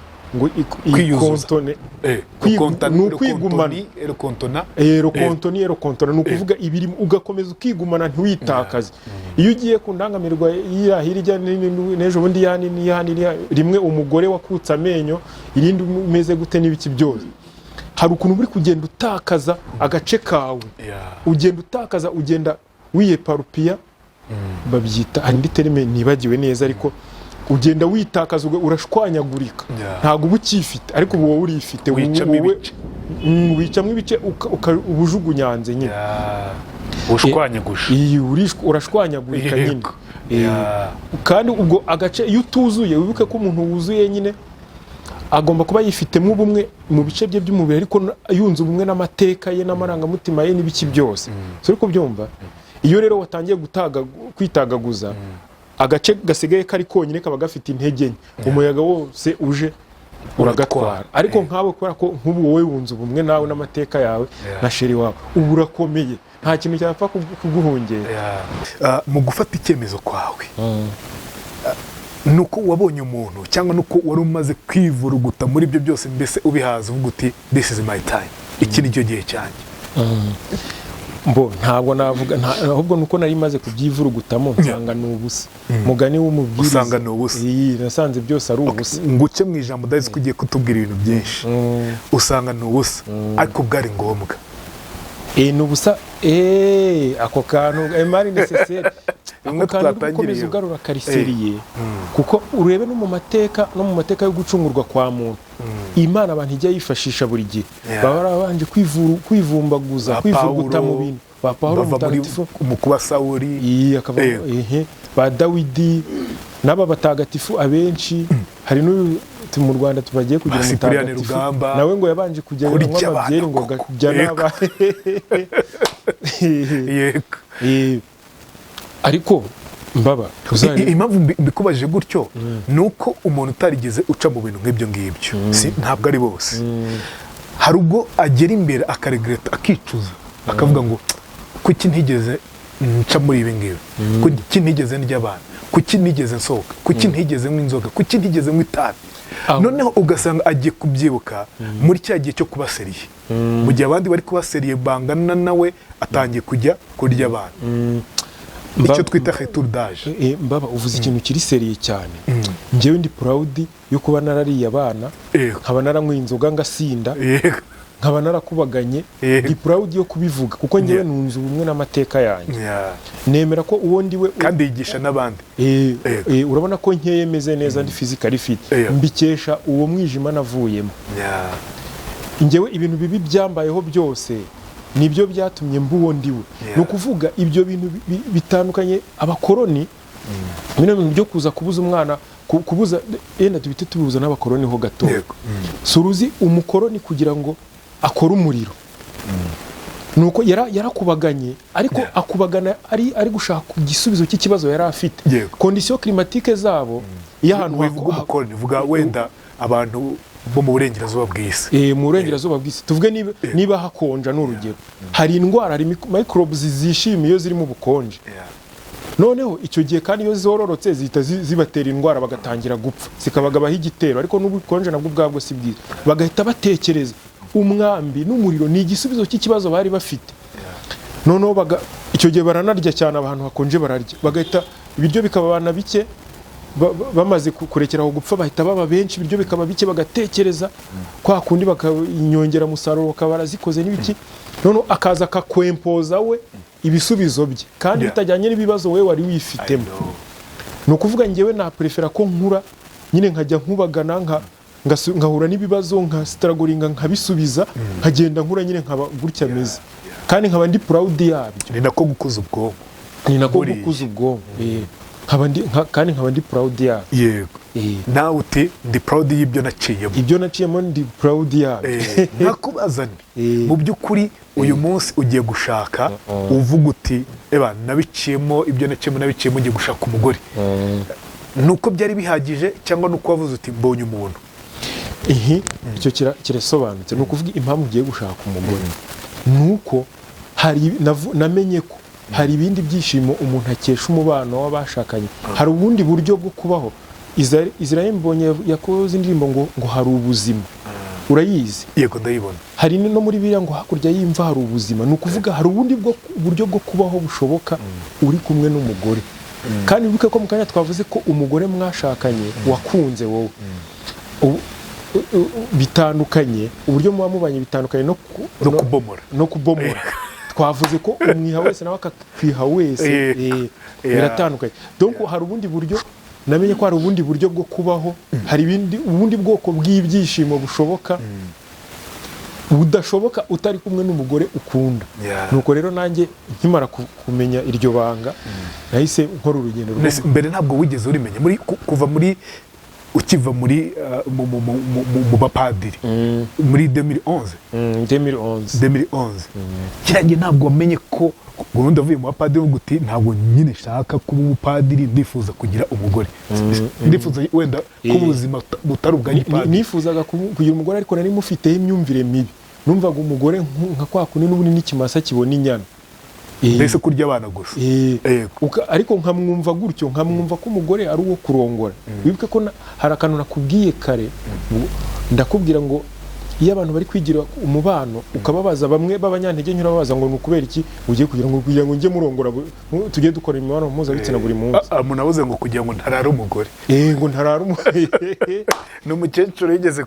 Kwiyuzuza. ikontone. Ni ukwigumana. Rukontona. Rokontoni, rokontona ni ukuvuga ibirimo ugakomeza ukigumana, ntiwitakaze. Iyo ugiye ku ndangamirwa y'iriya hirya n'ejo bundi ya nini ya nini rimwe umugore wakutse amenyo, irindi umeze gute n'ibiki byose, hari ukuntu uri kugenda utakaza agace kawe. Ugenda utakaza, ugenda wiyeparupiya babyita, hari indi terme nibagiwe neza, ariko ugenda witakaza, urashwanyagurika. Ntabwo uba ukifite, ariko ubu wowe urifite. Wicamo ibice. Wicamo ibice, ubujugunyanze nyine. Ushwanyaguje. Iyi urashwanyagurika nyine. Kandi ubwo agace iyo utuzuye, wibuke ko umuntu wuzuye nyine agomba kuba yifitemo ubumwe mu bice bye by'umubiri, ariko yunze ubumwe n'amateka ye n'amarangamutima ye n'ibiki byose. Si uri kubyumva? Iyo rero watangiye kwitagaguza, agace gasigaye kari konyine kaba gafite intege nke, umuyaga wose uje uragatwara. Ariko nkawe, kubera ko nk'ubu wowe wunze ubumwe nawe n'amateka yawe na chérie wawe, ubu urakomeye, nta kintu cyapfa kuguhungera. Mu gufata icyemezo kwawe, nuko wabonye umuntu cyangwa nuko wari umaze kwivuruguta muri ibyo byose, mbese ubihaza uvuga uti: "This is my time, iki ni cyo gihe cyanjye"? Mbo ntabwo navuga ahubwo nuko nari maze kubyivurugutamo nsanga ni ubusa, mugani w'umubwiriza. Usanga ni ubusa. Iyi, nasanze byose ari ubusa. Nguce mu ijambo, ndazi ko ugiye kutubwira ibintu byinshi. Usanga ni ubusa, ariko bwari ngombwa. Ni ubusa, ako kantu mal nécessaire, ako Bimwe kantu uri gukomeza twatangiriyeho. ugarura kari sérieux, kuko urebe no mu mateka yo gucungurwa kwa muntu, Imana abantu ijya yifashisha buri gihe baba barabanje kwivumbaguza, Ba kwivuguta Pawulo, mu bintu, ba Pawulo bava muri mutagatifu, mu kuba Sawuri. Iyi akava, ehe, ba Dawidi n'aba batagatifu abenshi. Hari n'uyu mu Rwanda tubagiye kugira Ba Cyprien umutagatifu, Rugamba. nawe ngo yabanje kujya Kurya anywa amabyeri ngo abantu koko. agajya n'aba Ariko mbaba Impamvu mbikubajije gutyo ni uko umuntu utarigeze uca mu bintu nk'ibyo ngibyo, si ntabwo ari bose, hari ubwo agera imbere akaregreta, akicuza, akavuga ngo: "Kuki ntigeze nca muri ibi ngibi? Kuki ntigeze ndya abantu? Kuki ntigeze nsohoka? Kuki ntigeze nywa inzoga? Kuki ntigeze nywa itabi?" Noneho ugasanga agiye kubyibuka muri cya gihe cyo kuba sérieux, mu gihe abandi bari kuba sérieux bangana nawe atangiye kujya kurya abantu, icyo twita retour d'âge. Mbaba uvuze ikintu kiri sérieux cyane. Njyewe ndi proud yo kuba narariye abana, nkaba naranywe inzoga ngasinda, nkaba narakubaganye. Ndi proud yo kubivuga kuko njyewe nunze ubumwe n'amateka yanjye. Nemera ko uwo ndi we Kandi yigisha n'abandi. Urabona ko nkeye, meze neza, ndi physically fit. Mbikesha uwo mwijima navuyemo. Njyewe ibintu bibi byambayeho byose nibyo byatumye mba uwo ndiwe. Ni ukuvuga ibyo bintu bitandukanye, abakoroni, bino bintu byo kuza kubuza umwana kubuza, yenda tubite tubihuza n'abakoroni ho gato. Si uruzi umukoroni kugira ngo akore umuriro nuko yarakubaganye, ariko akubagana ari gushaka igisubizo cy'ikibazo yari afite, conditions climatiques zabo, iyo ahantu Wivuga umukoroni, vuga wenda abantu bo mu burengerazuba bw'isi. Mu burengerazuba bw'isi, tuvuge niba hakonja, ni urugero, hari indwara, hari microbes zishimiye iyo ziri mu bukonje. Noneho icyo gihe kandi iyo zororotse zihita zibatera indwara, bagatangira gupfa, zikabagabaho igitero. Ariko n'ubukonje nabwo ubwabwo si bwiza, bagahita batekereza Umwambi n'umuriro ni igisubizo cy'ikibazo bari bafite. Noneho icyo gihe baranarya cyane, abantu hakonje bararya, bagahita ibiryo bikababana bike. Bamaze kurekera aho gupfa, bahita baba benshi, ibiryo bikaba bike, bagatekereza kwa kundi inyongeramusaruro bakaba barazikoze n'ibiki. Noneho akaza akakwempoza we ibisubizo bye kandi bitajyanye n'ibibazo we wari wifitemo. I know. Ni ukuvuga ngewe naprefera ko nkura nyine, nkajya nkubagana, nkahura n'ibibazo, nka strugglinga, nkabisubiza, nkagenda nkura nyine, nkaba gutya meze, kandi nkaba ndi proud yabyo. Ni nako gukuza ubwonko. Ni nako Buriya. gukuza ubwonko. Nkaba ndi kandi nkaba ndi proud yabyo. Nawe uti ndi proud y'ibyo naciyemo. Ibyo naciyemo ndi proud yabyo. Nkakubaza nti mu by'ukuri uyu munsi ugiye gushaka, uvuga uti eba nabiciyemo, ibyo naciyemo nabiciyemo, ugiye gushaka umugore, ni uko byari bihagije cyangwa ni uko wavuze uti mbonye umuntu? Ihi, icyo kirasobanutse. Ni ukuvuga impamvu ugiye gushaka umugore ni uko hari namenye ko hari ibindi byishimo umuntu akesha umubano w'abashakanye, hari ubundi buryo bwo kubaho. Israel Mbonyi yakoze indirimbo ngo hari ubuzima, urayizi? Yego, ndayibona. Hari no muri biriya ngo hakurya y'imva hari ubuzima. Ni ukuvuga hari ubundi buryo bwo kubaho bushoboka uri kumwe n'umugore. Kandi wibuke ko mu kanya twavuze ko umugore mwashakanye wakunze wowe bitandukanye, uburyo muba mubanye bitandukanye no, No kubomora. No kubomora. Twavuze ko umwiha wese nawe akakwiha wese. Biratandukanye. Donc hari ubundi buryo, namenye ko hari ubundi buryo bwo kubaho, hari ubundi bwoko bw'ibyishimo bushoboka, budashoboka utari kumwe n'umugore ukunda. Nuko rero nanjye nkimara kumenya iryo banga, nahise nkora urugendo rwo Mbese mbere ntabwo wigeze urimenya muri kuva muri ukiva muri mu bapadiri muri 2011? 2011. 2011 kiriya gihe ntabwo wamenye ko ubundi avuye mu bapadiri uvuga uti ntabwo nyine nshaka kuba umupadiri, ndifuza kugira umugore, ndifuza wenda kuba ubuzima butari ubwa gipadiri? Nifuzaga kugira umugore, ariko nari mufiteho imyumvire mibi. Numvaga umugore nka kwa kundi n'ubundi n'ikimasa kibona inyana. Mbese kurya abana gusa. Ariko nkamwumva gutyo, nkamwumva ko umugore ari uwo kurongora. Wibuke ko hari akantu nakubwiye kare, ndakubwira ngo iyo abantu bari kwigira umubano, ukababaza, bamwe b'abanyantege nke urababaza ngo ni ukubera iki ugiye kugira ngo njye murongora, tujye dukora imibonano mpuzabitsina buri munsi? Ah, ah, umuntu avuze ngo kugira ngo ntarare umugore. Ngo ntarara umugore. Ni umukecuru yigeze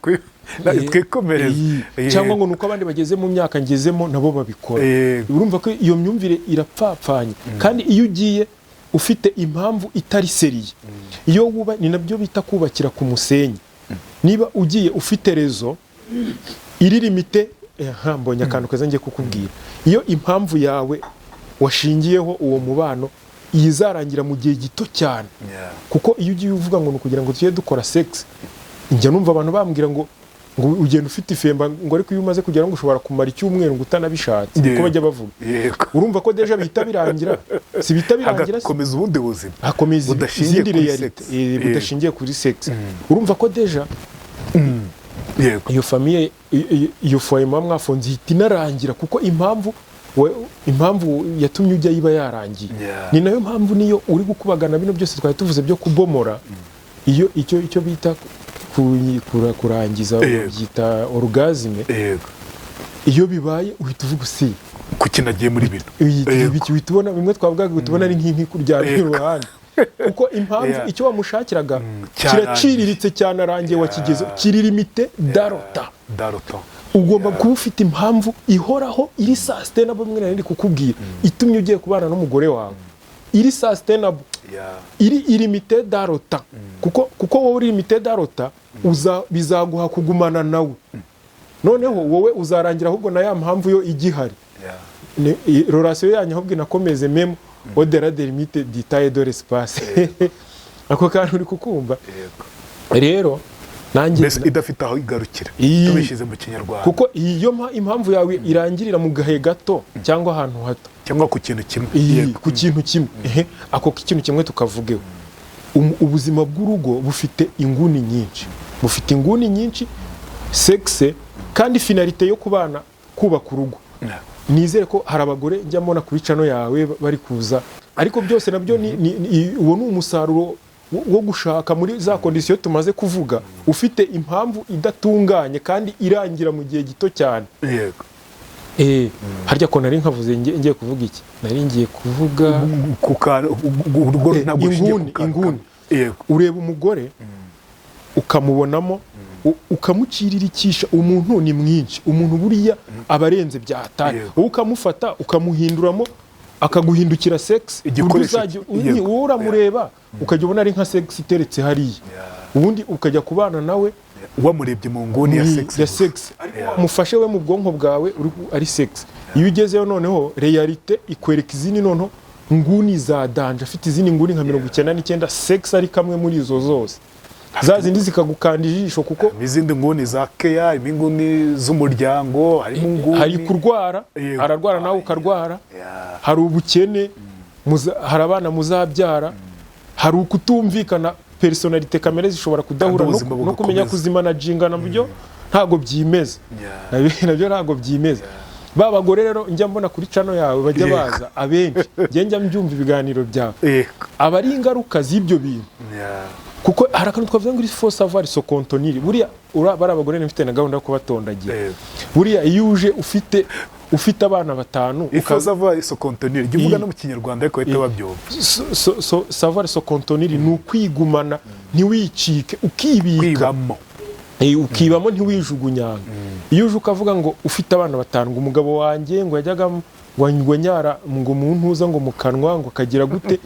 twikomereze. Cyangwa ngo ni uko abandi bageze mu myaka ngezemo nabo babikora. Urumva ko iyo myumvire irapfapfanye. Kandi iyo ugiye ufite impamvu itari sérieux, iyo wuba, ni nabyo bita kubakira ku musenyi. Niba ugiye ufite raison iri limitée, mbonye akantu keza ngiye kukubwira. Iyo impamvu yawe washingiyeho uwo mubano izarangira mu gihe gito cyane, kuko iyo ugiye uvuga ngo ni ukugira ngo tujye dukora sex, njya numva abantu bambwira ngo ugenda ufite ifemba, ngo ariko iyo umaze kugera ngo ushobora kumara icyumweru ngo utanabishatse, niko bajya bavuga. Urumva ko déjà bihita birangira, si bihita birangira se? Hagakomeza ubundi buzima Hakomeza budashingiye izindi kuri réalité sex. Budashingiye kuri sex. Urumva ko déjà iyo famille, iyo foyer muba mwafunze ihita inarangira, kuko impamvu yatumye ujya iba yarangiye. Ni nayo mpamvu niyo uri gukubagana, bino byose twari tuvuze byo kubomora, iyo icyo bita kurangiza, byita orgasme, iyo bibaye uhita uvuga usi Kuki nagiye muri bino? Uhita ubona bimwe twavugaga, uhita ubona ari nk'inkwi kuryamye iruhande, kuko impamvu icyo wamushakiraga Cyarangiye. kiraciriritse, cyanarangiye, wakigeze, kiri limité dans le temps. Dans le temps. Ugomba kuba ufite impamvu ihoraho, iri sustainable, mwe nari ndi kukubwira, itumye ugiye kubana n'umugore wawe, iri sustainable, iri illimité dans le temps, kuko wowe uri limité dans le temps, uza bizaguha kugumana nawe. Noneho wowe uzarangira, ahubwo na ya mpamvu yo igihari. Relation yanyu ahubwo inakomeze même au-delà des limites du temps et de l'espace. Ako kantu uri kukumva? Rero nanjye Mbese idafite aho igarukira, tubishyize mu Kinyarwanda. Kuko iyo impamvu yawe irangirira mu gahe gato cyangwa ahantu hato, cyangwa ku kintu kimwe. Ku kintu kimwe. Ehe, ako kintu kimwe tukavugeho. Ubuzima bw'urugo bufite inguni nyinshi, bufite inguni nyinshi. Sexe kandi finalité yo kubana, kubaka urugo. Nizere ko hari abagore njya mbona kuri channel yawe bari kuza, ariko byose nabyo uwo ni umusaruro. wo gushaka muri za conditions tumaze kuvuga, ufite impamvu idatunganye kandi irangira mu gihe gito cyane. Harya ko nari nkavuze, ngiye kuvuga iki? Nari ngiye kuvuga Ku kantu urugo ntabwo rushingiye ku inguni, kantu inguni. kamwe. Ureba umugore ukamubonamo, ukamuciririkisha. Umuntu ni mwinshi, umuntu buriya aba arenze bya hatari. Wowe ukamufata ukamuhinduramo, akaguhindukira sex ku buryo Igikoresho uzajya wowe uramureba ukajya ubona ari nka sex iteretse hariya, ubundi ukajya kubana nawe Wamurebye mu nguni ya sex. Ya sex. Mufashe we mu bwonko bwawe ari sex. Iyo ugezeyo noneho, réalité ikwereka izindi noneho nguni za danger. Afite izindi nguni nka 99, sex ari kamwe muri izo zose, za zindi zikagukanda ijisho kuko Harimo izindi nguni za keya, harimo inguni z'umuryango, harimo inguni Hari kurwara, ararwara nawe ukarwara. Hari ubukene, hari abana muzabyara, hari ukutumvikana, personnalité, kamere zishobora kudahura, Kandi ubuzima no kumenya bugakomeza. kuzimanaginga nabyo ntabwo byimeza. Nabyo ntabwo byimeza. Ba bagore rero njya mbona kuri channel yawe bajya baza abenshi, njye njya mbyumva ibiganiro byawe, aba ari ingaruka z'ibyo bintu, kuko hari akantu twavuze ngo il faut savoir se contenir. Buriya bari abagore mfite na gahunda yo kubatondagira. Buriya iyo uje ufite abana batanu, Il faut savoir se contenir, jya uvuga no mu Kinyarwanda ariko bahita babyumva. Savoir se contenir ni ukwigumana, ntiwicike, ukibika. Kwibamo. Ukibamo, ntiwijugunyanga. Iyo uje ukavuga ngo ufite abana batanu, ngo umugabo wanjye ngo yajyaga ngo anyara ngo mu ntuza, ngo mu kanwa, ngo akagira gute,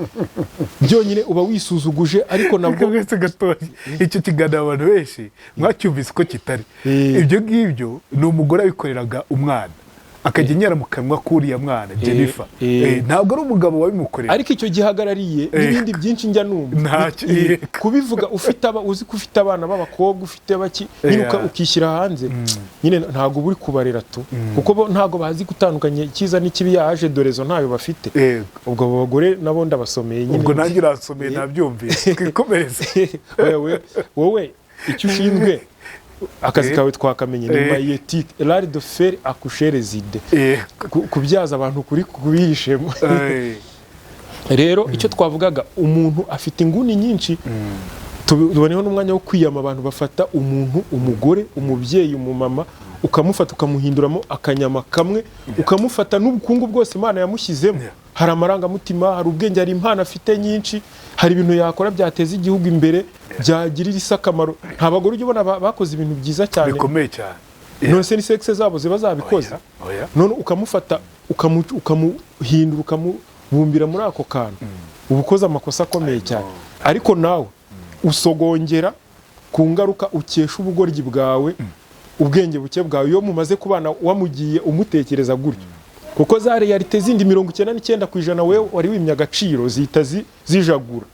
byonyine uba wisuzuguje, ariko nabwo Mwese gatoya, icyo kiganiro abantu benshi mwacyumvise uko kitari. Ibyo ngibyo ni umugore abikoreraga umwana, akajya anyara mu kanwa k'uriya mwana Jennifer. Ntabwo ari umugabo wabimukorera. Ariko icyo gihagarariye n'ibindi byinshi njya numva. Ntacyo, Kubivuga ufite aba, uzi ko ufite abana b'abakobwa, ufite baki nyine, ukishyira hanze nyine, ntabwo uba uri kubarera tu, kuko bo ntabwo bazi gutandukanya icyiza n'ikibi. Yaje dorezo ntayo bafite. Ubwo abo bagore nabo ndabasomeye nyine. Ubwo nanjye uransomeye, nabyumvise, twikomereze. Wowe icyo ushinzwe, akazi kawe twakamenye, ni maïeutique, l'art de faire accoucher les idées, kubyaza abantu kuri kubihishemo. Rero icyo twavugaga, umuntu afite inguni nyinshi. Tuboneho n'umwanya wo kwiyama abantu bafata umuntu, umugore, umubyeyi, umumama, ukamufata ukamuhinduramo akanyama kamwe, ukamufata n'ubukungu bwose Imana yamushyizemo. Hari amarangamutima, hari ubwenge, hari impano afite nyinshi, hari ibintu yakora byateza igihugu imbere, byagirira isi akamaro. Nta bagore ujya ubona bakoze ibintu byiza cyane? Bikomeye cyane. None se ni sexe zabo ziba zabikoze? Oya, oya. None ukamufata ukamuhindura, ukamubumbira muri ako kantu, uba ukoze amakosa akomeye cyane. Ariko nawe usogongera ku ngaruka ukesha ubugoryi bwawe, ubwenge buke bwawe, iyo mumaze kubana wamugiye umutekereza gutyo, kuko za réalité zindi 99% wewe wari wimye agaciro zihita zijagura,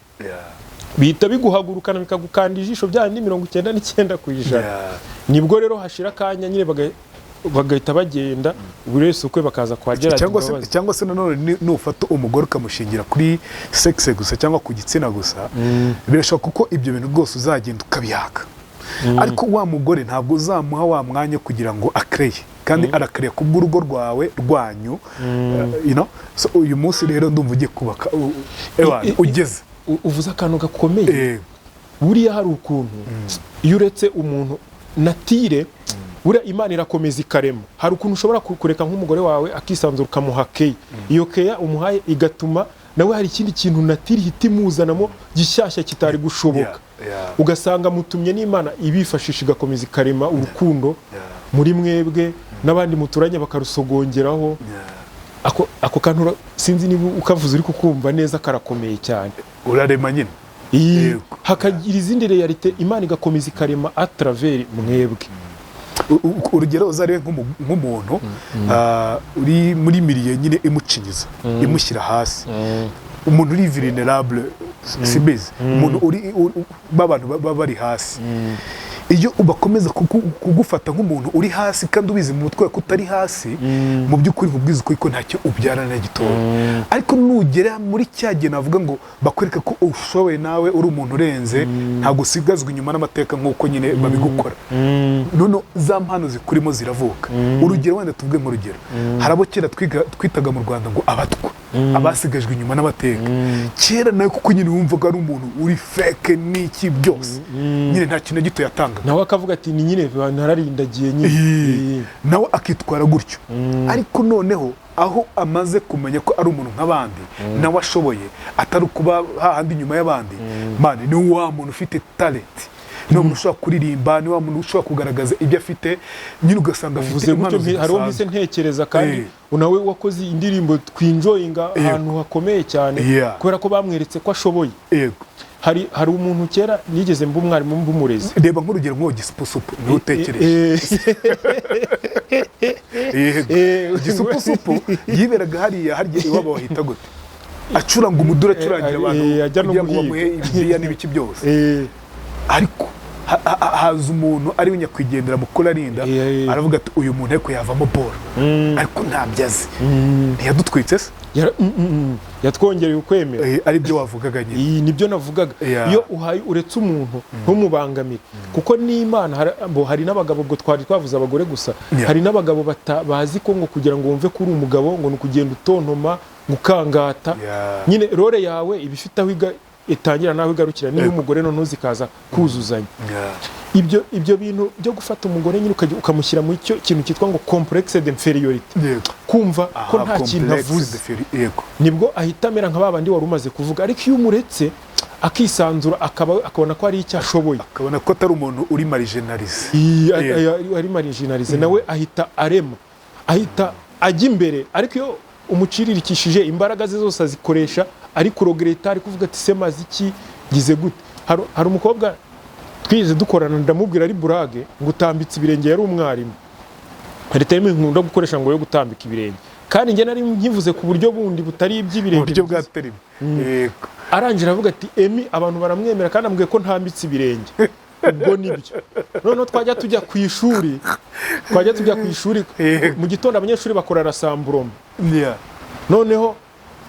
bihita biguhagurukana, bikagukanda ijisho bya bindi 99%. Nibwo rero hashira akanya nyine bagahita bagenda, buri wese ukwe, bakaza kwa Gerard Cyangwa se Mbabazi. Cyangwa se nanone nufata umugore ukamushingira kuri sexe gusa cyangwa ku gitsina gusa, birashoboka kuko ibyo bintu rwose uzagenda ukabihaka, ariko wa mugore ntabwo uzamuha wa mwanya kugira ngo akreye, kandi arakreye kubw'urugo rwawe rwanyu. So, uyu munsi rero ndumva ugiye kubaka ewana, ugeze Uvuze akantu gakomeye. Buriya hari ukuntu iyo uretse umuntu nature, buriya Imana irakomeza ikarema. Hari ukuntu ushobora kureka nk'umugore wawe akisanzura, ukamuha keya. Iyo keya umuhaye igatuma nawe hari ikindi kintu nature ihita imuzanamo gishyashya kitari gushoboka. Ugasanga mutumye n'Imana ibifashisha, igakomeza ikarema urukundo muri mwebwe, n'abandi muturanye bakarusogongeraho. Ako kantu sinzi niba ukavuze uri kukumva neza, karakomeye cyane. Urarema nyine. Hakagira izindi réalité Imana igakomeza ikarema à travers mwebwe. Urugero uzarebe nk'umuntu uri muri milieu nyine imucinyiza, imushyira hasi, umuntu uri vulnerable, simbizi, umuntu uri b'abantu baba bari hasi, iyo bakomeza kugufata nk'umuntu uri hasi kandi ubizi mu mutwe ko utari hasi, mu by'ukuri nkubwiza ukuri ko ntacyo ubyara na gitoya. Ariko nugera muri cya gihe navuga ngo bakwereka ko ushoboye, nawe uri umuntu urenze, ntabwo usigazwa inyuma n'amateka nk'uko nyine babigukora, none za mpano zikurimo ziravuka. Urugero, wenda tuvuge nk'urugero, hari abo kera twitaga mu Rwanda ngo abatwa. Abasigajwe inyuma n'amateka kera nawe, kuko nyine wumvaga ari umuntu uri fake n'iki byose, nyine nta kintu na gito yatangaga. Nawe akavuga ati: "Ni nyine nararindagiye nyine." Nawe akitwara gutyo, ariko noneho aho amaze kumenya ko ari umuntu nk'abandi, nawe ashoboye, atari ukuba hahandi inyuma y'abandi, man, ni wa muntu ufite talent, ni wa muntu ushobora kuririmba, ni wa muntu ushobora kugaragaza ibyo afite nyine, ugasanga afite Uvuze gutyo impano hari uwo mpise zidasanzwe. ntekereza kandi nawe wakoze indirimbo twinjoyinga ahantu hakomeye cyane kubera ko bamweretse ko ashoboye. Hari umuntu kera nigeze mba umwarimu, mba umurezi. Reba nk'urugero nk'uwo Gisupusupu, niwe utekereje. Yego. Gisupusupu yiberaga hariya, harya iwabo bahita gute, acuranga umuduri, acurangira abantu ajya no kugira ngo guhiga. Bamuhe ibiya n'ibiki byose, ariko haza umuntu ari we nyakwigendera mukuru arinda, aravuga ati: "Uyu muntu ariko yavamo boro, ariko ntabyo azi." Ntiyadutwitse se? Yatwongereye ukwemera. Ari byo wavugaga nyine. Iyi nibyo navugaga. Iyo uhaye, uretse umuntu, ntumubangamire, kuko n'Imana hari n'abagabo, ubwo twari twavuze abagore gusa, hari n'abagabo bazi ko ngo kugira ngo wumve ko uri umugabo ngo ni ukugenda utontoma, gukangata. Nyine role yawe iba ifite aho itangira n'aho igarukira, niyo umugore noneho zikaza kuzuzanya. Ibyo bintu byo gufata umugore nyine ukamushyira mu cyo kintu cyitwa ngo complexe d'infériorité, kumva ko nta kintu Complexe avuze, yego. nibwo ahita amera nka ba bandi wari umaze kuvuga. Ariko iyo umuretse akisanzura, akaba akabona ko hari icyo ashoboye, akabona ko atari umuntu uri marginalisé. Ari marginalisé, nawe ahita arema, ahita ajya imbere. Ariko iyo umuciririkishije, imbaraga ze zose azikoresha ari kurogereta, ari kuvuga ati: "Se maze iki? Ngize gute?" Hari umukobwa twigeze dukorana, ndamubwira ari burage ngo utambitse ibirenge. Yari umwarimu. Hari terme nkunda gukoresha ngo yo gutambika ibirenge, kandi njye nari nkivuze ku buryo bundi butari iby'ibirenge Uburyo bwa byiza. Terime, yego. Arangira aravuga ati: "Emi, abantu baramwemera kandi ambwiye ko ntambitse ibirenge, ubwo nibyo." Noneho twajya tujya ku ishuri mu gitondo, abanyeshuri bakora rassemblement. Noneho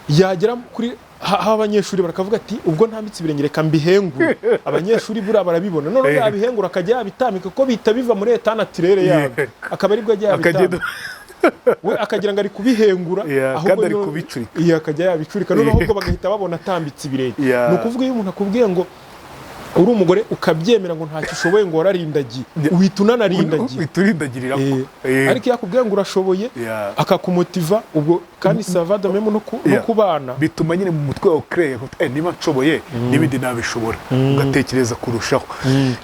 yagera kuri aho abanyeshuri, bakavuga ati: "Ubwo ntambitse ibirenge, reka mbihengure." Abanyeshuri buriya barabibona. Noneho yabihengura, akajya yabitambika, ko bihita biva muri état naturel yabyo, akaba aribwo ajya akagenda yabitambika, we akagira ngo ari kubihengura, ahubwo kandi ari kubicurika. Iya, akajya yabicurika, noneho ahubwo bagahita babona atambitse ibirenge. Ni ukuvuga iyo umuntu akubwiye ngo uri umugore, ukabyemera ngo ntacyo ushoboye, ngo wararindagiye, uhita unanarindagira. Uhita urindagirira ko. Ariko iyo akubwiye ngo urashoboye, akakumotiva, ubwo kandi ça va de même no ku bana. Bituma nyine mu mutwe wawe ukereye, niba nshoboye n'ibindi nabishobora, ugatekereza kurushaho,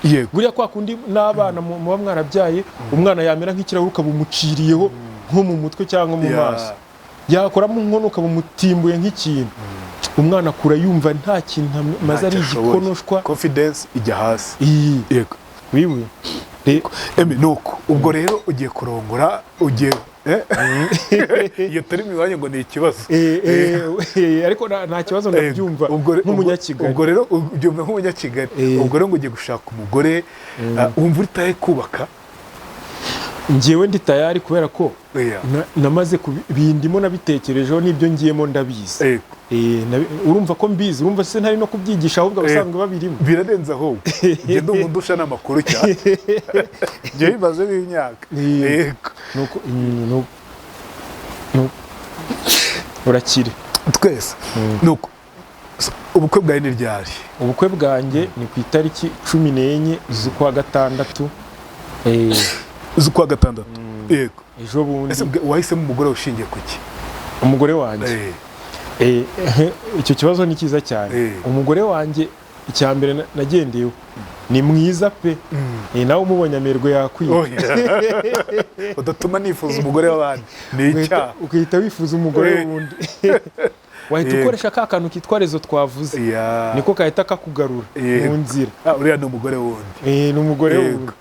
yego. Buriya kwa kundi n'abana muba mwarabyaye, umwana yamera nk'ikirahure ukaba umuciriyeho nko mu mutwe cyangwa mu maso, yakoramo inkono ukaba umutimbuye nk'ikintu, umwana akura yumva nta kintu amaze, ari Ntacyo ashoboye. igikonoshwa. Confidence ijya hasi. Iyi Yego. wiwe. Emi, nuko ubwo rero ugiye kurongora, ugiye iyo turi iwanyu ngo ni ikibazo. Ariko nta kibazo, ndabyumva nk'umunyakigali. Ubwo rero ubyumva nk'umunyakigali. Ubwo rero ngo ugiye gushaka umugore, wumva uri tayari kubaka? Njyewe ndi tayari kubera ko namaze bindimo, nabitekerejeho, n'ibyo ngiyemo ndabizi. Urumva ko mbizi, urumva se ntari no kubyigisha, ahubwo abasanzwe babirimo. Birarenze, ahubwo njye ndumva undusha n'amakuru cyane, njye bimaze n'imyaka. Yego. Nuko urakire. Twese nuko. So, ubukwe bwawe ni ryari? Ubukwe bwanjye ni ku itariki 14 z'ukwa gatandatu. Z'ukwa gatandatu, yego. Ejo bundi. Ese wahisemo umugore ushingiye ku ki? Umugore wanjye? Icyo kibazo ni cyiza cyane. Umugore wanjye, icya mbere nagendeyeho ni mwiza pe. Nawe umubonye amerwe yakwiye. Oya. Udatuma nifuza umugore w'abandi, ni icyaha. Ugahita wifuza umugore wundi, wahita ukoresha ka kantu kitwa réseau twavuze, niko gahita kakugarura mu nzira. Ah, uriya ni umugore wundi. Ni umugore wundi.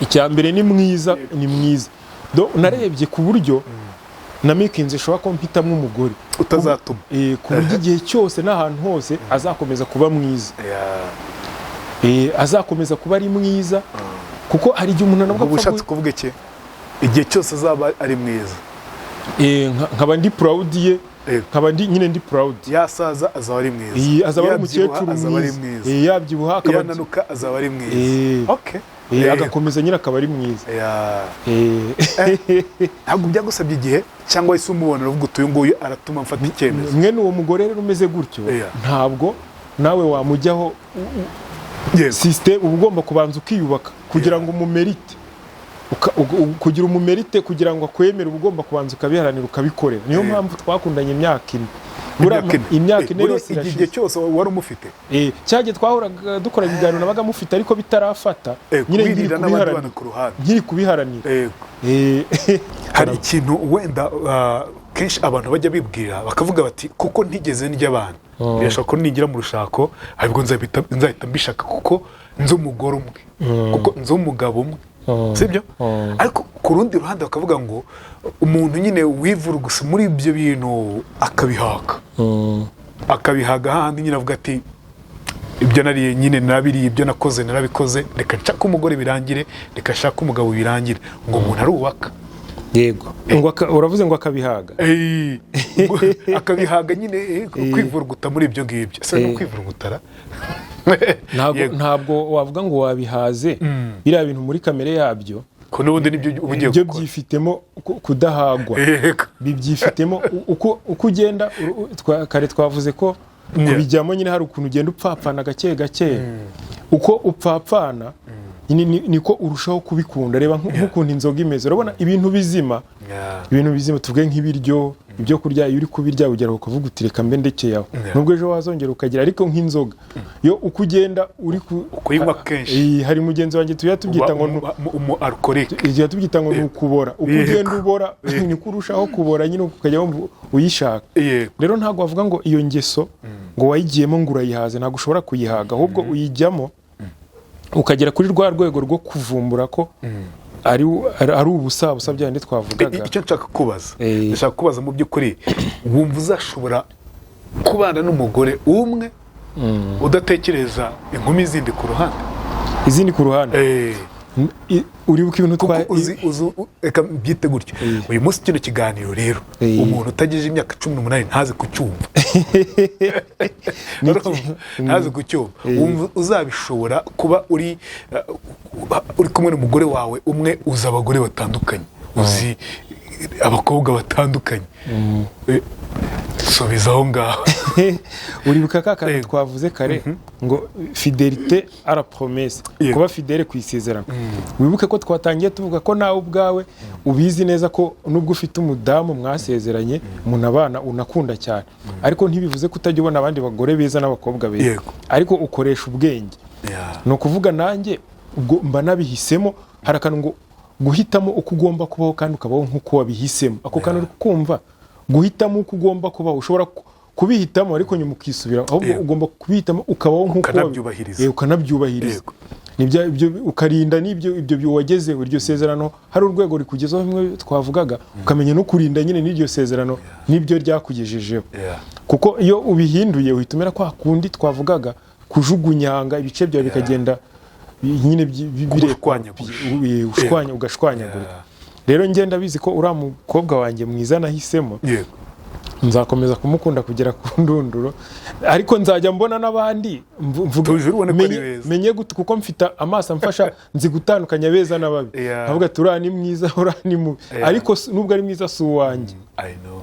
Icya mbere ni mwiza, ni mwiza. Narebye ku buryo na mikinzi ishobora ko mpitamo umugore utazatuma ku buryo igihe cyose n'ahantu hose azakomeza kuba mwiza. Azakomeza kuba ari mwiza, kuko hari igihe umuntu nabwo Ubwo apfa ushatse kuvuga iki? Igihe cyose azaba ari mwiza? Nkaba ndi proud ye. Nkaba ndi nyine ndi proud. Yasaza azaba ari mwiza. Azaba ari Yabyibuha, umukecuru azaba ari mwiza. mwiza. Yabyibuha akaba Yananuka azaba ari mwiza. Okay. Agakomeza nyine akaba ari mwiza. Ntabwo byagusabye igihe cyangwa se umubona uravuga uti: "Uyu nguyu aratuma mfata icyemezo"? Mwene uwo mugore rero umeze gutyo, ntabwo nawe wamujyaho. System uba ugomba kubanza ukiyubaka kugira ngo umumérite. Kugira umumérite, kugira ngo akwemere, uba ugomba kubanza ukabiharanira, ukabikorera. Niyo mpamvu twakundanye imyaka 4. Buriya Imyaka 4. Imyaka 4 Buriya yose igihe irashize. cyose wari umufite? Cyagihe twahoraga dukora ibiganiro nabaga mufite, ariko bitarafata. Nyine nkiri Wirira n'abandi bana kubiharanira. ku ruhande. Nkiri kubiharanira. Hari ikintu wenda kenshi abantu bajya bibwira, bakavuga bati: "Kuko ntigeze ndya abana, birashoboka ko ningira mu rushako ahubwo nzahita mbishaka, kuko nzi umugore umwe, kuko nzi umugabo umwe," sibyo? Ariko ku rundi ruhande bakavuga ngo umuntu nyine wivura gusa muri ibyo bintu akabihaka, akabihaga hahandi nyine avuga ati: "Ibyo nariye nyine narabiriye, ibyo nakoze narabikoze, reka nshake umugore birangire, reka nshake umugabo birangire," ngo umuntu arubaka. Yego. Ngo uravuze ngo akabihaga? Ngo akabihaga nyine, kwivuruguta muri ibyo ngibyo. Ese ni ukwivurugutara? Ntabwo ntabwo wavuga ngo wabihaze. Biriya bintu muri kamere yabyo, Ko n'ubundi nibyo uba ugiye byo gukora. byifitemo kudahagwa. Bibyifitemo. Uko ugenda kare twavuze ko kubijyamo nyine hari ukuntu ugenda upfapfana gake gake. Uko upfapfana nyine niko urushaho kubikunda. Reba nk'ukuntu inzoga imeze. Urabona ibintu bizima, ibintu bizima tuvuge nk'ibiryo, ibyo kurya, iyo uri kubirya ugera ukavuga uti: "Reka mbe ndekeye aho," nubwo ejo wazongera ukagira. Ariko nk'inzoga yo, uko ugenda uri ku Kuyinywa kenshi. Hari mugenzi wanjye tujya tubyita ngo Umu alcoolique. Tujya tubyita ngo ni ukubora. Uko ugenda ubora niko urushaho kubora nyine, ukajya wumva uyishaka. Rero ntabwo wavuga ngo iyo ngeso ngo wayigiyemo ngo urayihaze. Ntabwo ushobora kuyihaga, ahubwo uyijyamo ukagera kuri rwa rwego rwo kuvumbura ko ari ubusabusa, bya bindi twavugaga. Icyo nshaka kubaza, ndashaka kubaza: mu by'ukuri wumva uzashobora kubana n'umugore umwe udatekereza inkumi zindi ku ruhande? Izindi ku ruhande? Uribuka ibintu Kuko twa uzi reka mbyite gutyo, uyu munsi kino kiganiro rero, umuntu utagejeje imyaka 18 ntaze kucyumva. Urumva? Ntaze kucyumva. Wumva uzabishobora kuba uri kumwe n'umugore wawe umwe, uzi abagore batandukanye, uzi abakobwa batandukanye? Subiza aho ngaho. Uribuka ka kantu twavuze kare ngo fidélité à la promesse, kuba fidèle ku isezerano? Wibuke ko twatangiye tuvuga ko nawe ubwawe ubizi neza ko nubwo ufite umudamu mwasezeranye, munabana, unakunda cyane, ariko ntibivuze ko utajya ubona abandi bagore beza n'abakobwa beza. Ariko ukoresha ubwenge. Ni ukuvuga nanjye ubwo mba nabihisemo. Hari akantu ngo guhitamo uko ugomba kubaho kandi ukabaho nk'uko wabihisemo. Ako kantu uri kumva, guhitamo uko ugomba kubaho, ushobora kubihitamo ariko nyuma ukisubira. Ahubwo ugomba kubihitamo ukabaho nk'uko Ukanabyubahiriza. Ukanabyubahiriza. Nibyo, ibyo ukarinda n'ibyo ibyo wagezeho, iryo sezerano hari urwego rikugezaho, bimwe twavugaga, ukamenya no kurinda nyine n'iryo sezerano n'ibyo ryakugejejeho. Kuko iyo ubihinduye uhita umera kwa kundi twavugaga, kujugunyanga ibice byawe bikagenda nyine Ushwanyaguje. Ugashwanyagurika. Rero ngenda bizi ko uriya mukobwa wanjye mwiza nahisemo, nzakomeza kumukunda kugera ku ndunduro, ariko nzajya mbona n'abandi Tuje ubone ko ari menye, beza. menye gute, kuko mfite amaso amfasha, nzi gutandukanya beza n'ababi. Nkavuga ati: "Uriya ni mwiza, uriya ni mubi," ariko nubwo ari mwiza si uwanjye. I know.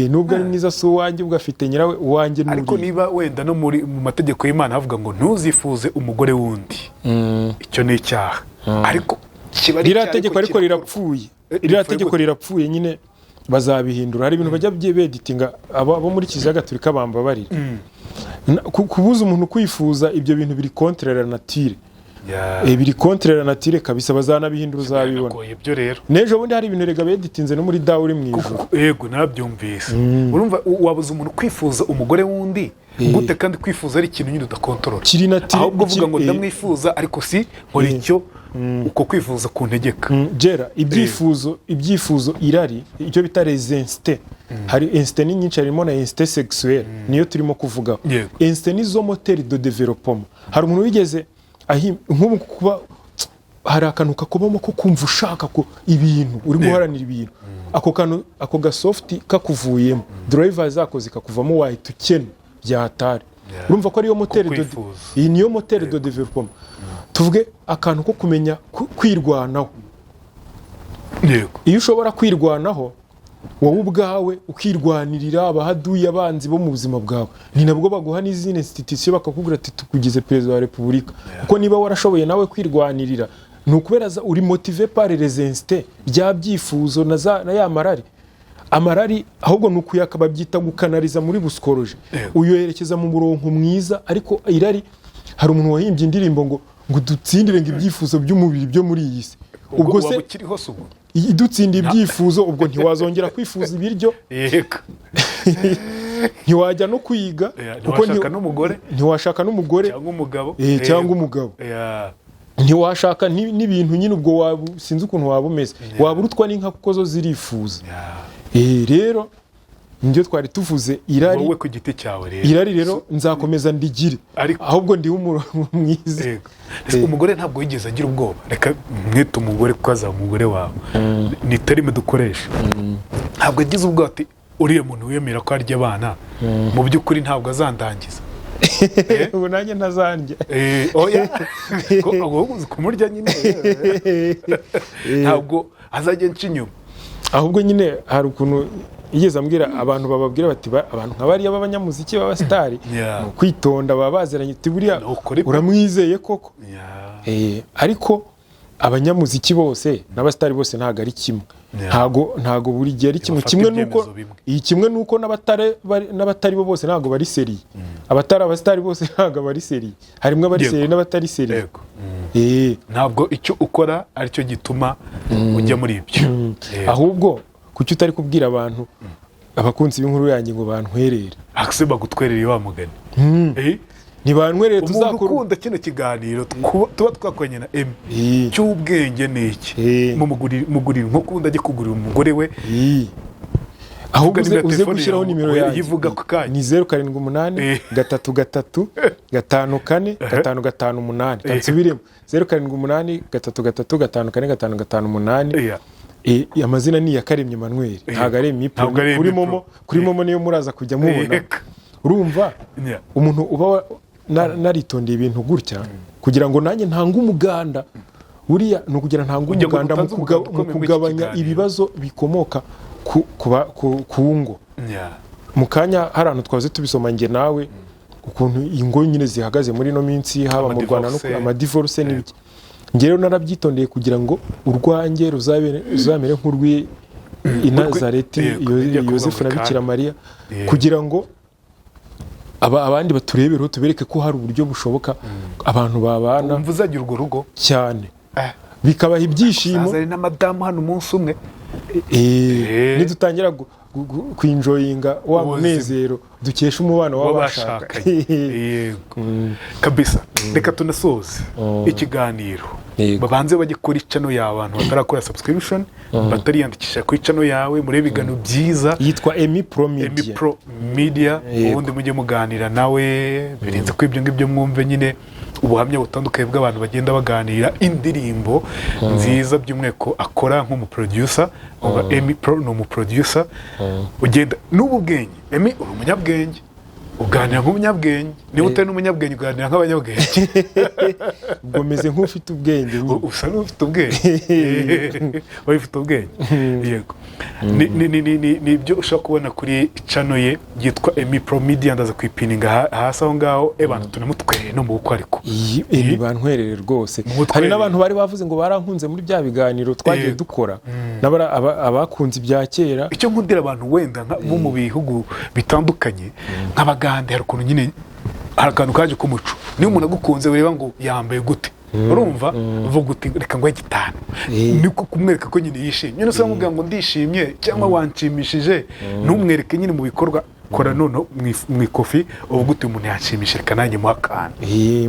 Nubwo ari mwiza si uwanjye, ubwo afite nyirawe. Uwanjye ni Ariko uriya. niba wenda no muri mu mategeko y'Imana havuga ngo ntuzifuze umugore wundi, icyo ni icyaha, ariko kiba ari Ririya icyaha, tegeko ariko kirakorwa. rirapfuye. Ririya Ripfuye tegeko gute? rirapfuye nyine, bazabihindura. Hari ibintu bajya beditinga. Abo muri Kiliziya Gatolika bambabarira. Kubuza umuntu kwifuza ibyo bintu biri contre la nature. Biri contre la nature kabisa. Bazanabihindura, uzabibona. Biragoye ibyo rero. N'ejo bundi hari ibintu rega beditinze no muri Dawe uri mu ijuru. Yego, nabyumvise. Urumva wabuza umuntu kwifuza umugore wundi gute, kandi kwifuza ari ikintu nyine udakontorora? Kiri nature. Ahubwo uvuga ngo ndamwifuza, ariko si nkora icyo uko kwifuza kuntegeka. Gera ibyifuzo, irari, icyo bita les instincts. Hari instinct ni nyinshi, harimo na instinct sexuelle, niyo turimo kuvugaho. Instinct ni zo moteur de développement. Hari umuntu wigeze nk'ubu kuba Hari akantu kakubamo ko kumva ushaka ko ibintu uri guharanira ibintu, ako kantu, ako gasoft kakuvuyemo, driver zako zikakuvamo, wahita ukena bya hatari. Urumva ko ariyo moteur de Kukwifuza. Iyi niyo moteur de développement. Tuvuge akantu ko kumenya kwirwanaho. Iyo ushobora kwirwanaho wowe ubwawe, ukirwanirira abahaduye, abanzi bo mu buzima bwawe, ni nabwo baguha n'izindi institution, bakakubwira ati: "Tukugize perezida wa repubulika." Kuko niba warashoboye nawe kwirwanirira, ni ukubera uri motivé par les instincts, bya byifuzo na ya marari. Amarari ahubwo ni ukuyaka, babyita gukanariza muri psychologie. Uyoherekeza mu murongo mwiza. Ariko irari, hari umuntu wahimbye indirimbo ngo dutsindire ngo ibyifuzo by'umubiri byo muri iyi si. Ubwo Ubwo se waba ukiriho se ubwo? Idutsinda ibyifuzo, ubwo ntiwazongera kwifuza ibiryo, ntiwajya no kwiga, kuko ntiwashaka n'umugore. Ntiwashaka n'umugore. Cyangwa umugabo. Cyangwa umugabo. Ntiwashaka n'ibintu nyine. Ubwo waba, sinzi ukuntu waba umeze, waba urutwa n'inka kuko zo zirifuza. Rero nibyo twari tuvuze, irari. Wowe ku giti cyawe rero? Irari rero nzakomeza ndigire, ahubwo ndiho umurongo mwiza. Yego. Ese umugore ntabwo yigeze agira ubwoba? Reka mwite umugore kuko azaba umugore wawe, ni terme dukoresha. Ntabwo agize ubwoba ati: "Uriya muntu wiyemera ko arya abana, mu by'ukuri ntabwo azandangiza"? Ubu nanjye ntazandya. Oya, ko ahubwo uzi kumurya nyine, ntabwo azajya nca inyuma. Ahubwo nyine hari ukuntu yigeze ambwira, abantu bababwira bati: "Abantu nka bariya b'abanyamuziki b'abasitari ni ukwitonda, baba baziranye." Ati: "Buriya Ni ukuri pe. uramwizeye koko?" Ariko abanyamuziki bose n'abasitari bose ntabwo ari kimwe. Ntago buri gihe ari kimwe. Ntibafata Kimwe nuko ibyemezo bimwe. Iyi, kimwe nuko n'abatari bo bose ntabwo bari sérieux. Abatari abasitari bose ntabwo bari sérieux, harimo abari sérieux n'abatari sérieux. Ntabwo icyo ukora aricyo gituma ujya muri ibyo. Ahubwo kuki utari kubwira abantu, abakunzi b'inkuru yanjye, ngo bantwerere? Akse bagutwerereye wa mugani. Ntibantwerere, Umuntu tuzakora ukunda kino kiganiro tuba twakoranye na Emmy cy'ubwenge ni iki? Mugurira nko ubundi ajya kugurira umugore we. Ahubwo Vuga uze nimero ya uze telefone gushyiraho yawe, nimero yanjye. uyivuga ako kanya. Ni 078 3 3 5 4 5 5 8. Kansubiremo: 078 3 3 5 4 5 5 8. Amazina ni Iyakaremye Emmanuel, ntabwo ari Emmy Pro. Ntabwo ari Kuri Emmy MoMo, Pro. kuri MoMo niyo muraza kujya mubona. Urumva, umuntu uba naritondeye ibintu gutya kugira ngo nanjye ntange umuganda, buriya ni ukugira ntange Kugira ngo umuganda mu utanze umuganda mu ukomeye muri iki kugabanya kiganiro. ibibazo bikomoka ku ngo. Mu kanya hari ahantu twaze tubisoma njye nawe, ukuntu ingo nyine zihagaze muri ino minsi, haba mu Rwanda no Amadivorce. Amadivorce n'ibiki. Njye rero narabyitondeye kugira ngo urwanjye ruzamere nk'urw'i i Nazareti, Ngiye kuvuga Yosefu na ngo Bikira Mariya, kugira ngo abandi baturebereho, tubereke ko hari uburyo bushoboka abantu babana. Wumva uzagira urwo rugo? Cyane, bikabaha ibyishimo. Haza ari na madamu hano umunsi umwe. Nidutangira kwinjoyinga wa Ubuzima. munezero dukesha umubano w'abashakanye. w'abashakanye. Yego kabisa, reka tunasoze ikiganiro. Babanze bajye kuri channel yawe, abantu batarakora subscription, batariyandikisha kuri channel yawe, murebe ibiganiro byiza. Yitwa Emmy Pro Emmy Media. Pro Media. Ubundi mujye muganira nawe birenze ko ibyo ngibyo, mwumve nyine ubuhamya butandukanye bw'abantu bagenda baganira, indirimbo nziza by'umwihariko akora nk'umuproducer. Uba Emmy Pro ni umuproducer ugenda n'ubu bwenge. Emmy, uri umunyabwenge, uganira nk'umunyabwenge. Niba utari n'umunyabwenge, uganira nk'abanyabwenge. Ubwo meze nk'ufite ubwenge nyine. Usa n'ufite ubwenge, wowe ufite ubwenge, yego. Ni ibyo ushobora kubona kuri channel ye yitwa Emmy Pro Media. Ndaza kuyipininga hasi aho ngaho. Abantu tunamutwerere no mu bukwe ariko. Iyi bantwerere rwose. Mutwerere. Hari n'abantu bari bavuze ngo barankunze muri bya biganiro twagiye dukora. Abakunze ibya kera. Icyo nkundira abantu wenda bo mu bihugu bitandukanye nk'Abagande, hari ukuntu nyine hari akantu kaje k'umuco. Niba umuntu agukunze, ureba ngo yambaye gute, urumva uvuga uti: "Reka nguhe gitanu." Niko kumwereka ko nyine yishimye. Nyine usanga umubwira ngo ndishimye cyangwa wanshimishije, ntumwereke nyine mu bikorwa. Kora noneho mu ikofi, uvuga uti: "Umuntu yanshimishije, reka nanjye muhe akantu."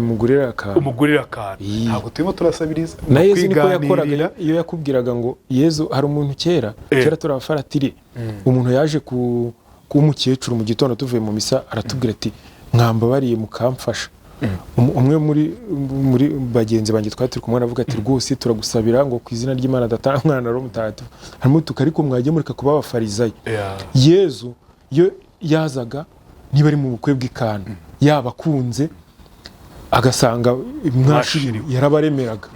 Mugurire akantu. Umugurire akantu. Ntabwo turimo turasabiriza. Na Yezu niko yakoraga. Kwiganirira. Iyo yakubwiraga ngo Yezu, hari umuntu kera, kera turi abafaratiri, umuntu yaje ku umukecuru mu gitondo tuvuye mu misa, aratubwira ati: "Mwambabariye mukamfasha." Umwe muri bagenzi banjye twari turi kumwe aravuga ati: "Rwose turagusabira ngo ku izina ry'Imana Data, Mwana na Roho Mutagatifu." Harimo tuka, ariko mwajya mureka kuba Abafarizayo. Yezu iyo yazaga, niba ari mu bukwe bw'i Kana, yaba akunze agasanga mwashiriwe, Mwashiriwe. yarabaremeraga.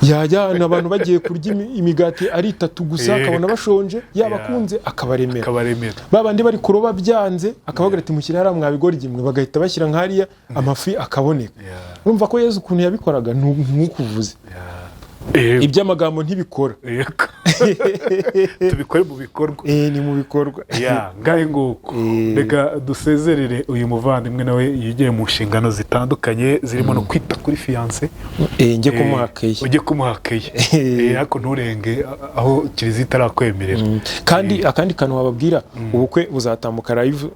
Yajyana abantu bagiye kurya imigati ari itatu gusa, akabona bashonje, yaba akunze akabaremera. Akabaremera. Ba bandi bari kuroba byanze, akababwira ati: "Mushyire hariya mwabigoryi mwe." Bagahita bashyira nk'hariya, amafi akaboneka. Urumva ko Yezu ukuntu yabikoraga ntukuvuze iby'amagambo ntibikora. Yego, tubikore mu bikorwa. Eh, ni mu bikorwa. Ya, ngahe nguko. Reka dusezerere uyu muvandimwe, nawe yigiye mu nshingano zitandukanye zirimo no kwita kuri fiancée. Eh, njye kumuha keya. Ujye kumuha keya. Ariko nturenge aho kiliziya itarakwemerera. Kandi akandi kantu wababwira, ubukwe buzatambuka live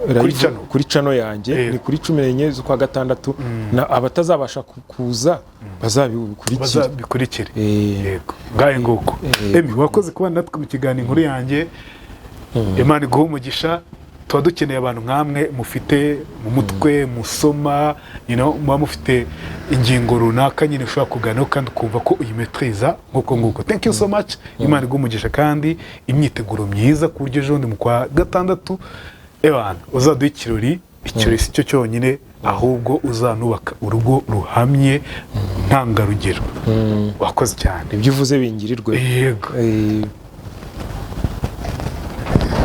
live Channel. Kuri channel yanjye. Ni kuri 14 z'ukwa gatandatu, na abatazabasha kuza bazabikurikira. Bazabikurikire. Yego, ngahe nguko. Emi, wakoze kuba natwe mu kiganiro Inkuru Yanjye. Imana iguhe umugisha. Tuba dukeneye abantu nk'amwe mufite mu mutwe musoma, muba mufite ingingo runaka nyine ushobora kuganiraho kandi ukumva ko uyimetiriza nk'uko nguko. Thank you so much. Imana iguhe umugisha kandi imyiteguro myiza, ku buryo ejo bundi mu kwa gatandatu, ebana, uzaduha ikirori. Ikirori si cyo cyonyine, ahubwo uzanubaka urugo ruhamye ntangarugero. Wakoze cyane. Ibyo uvuze bingirirwe. Yego.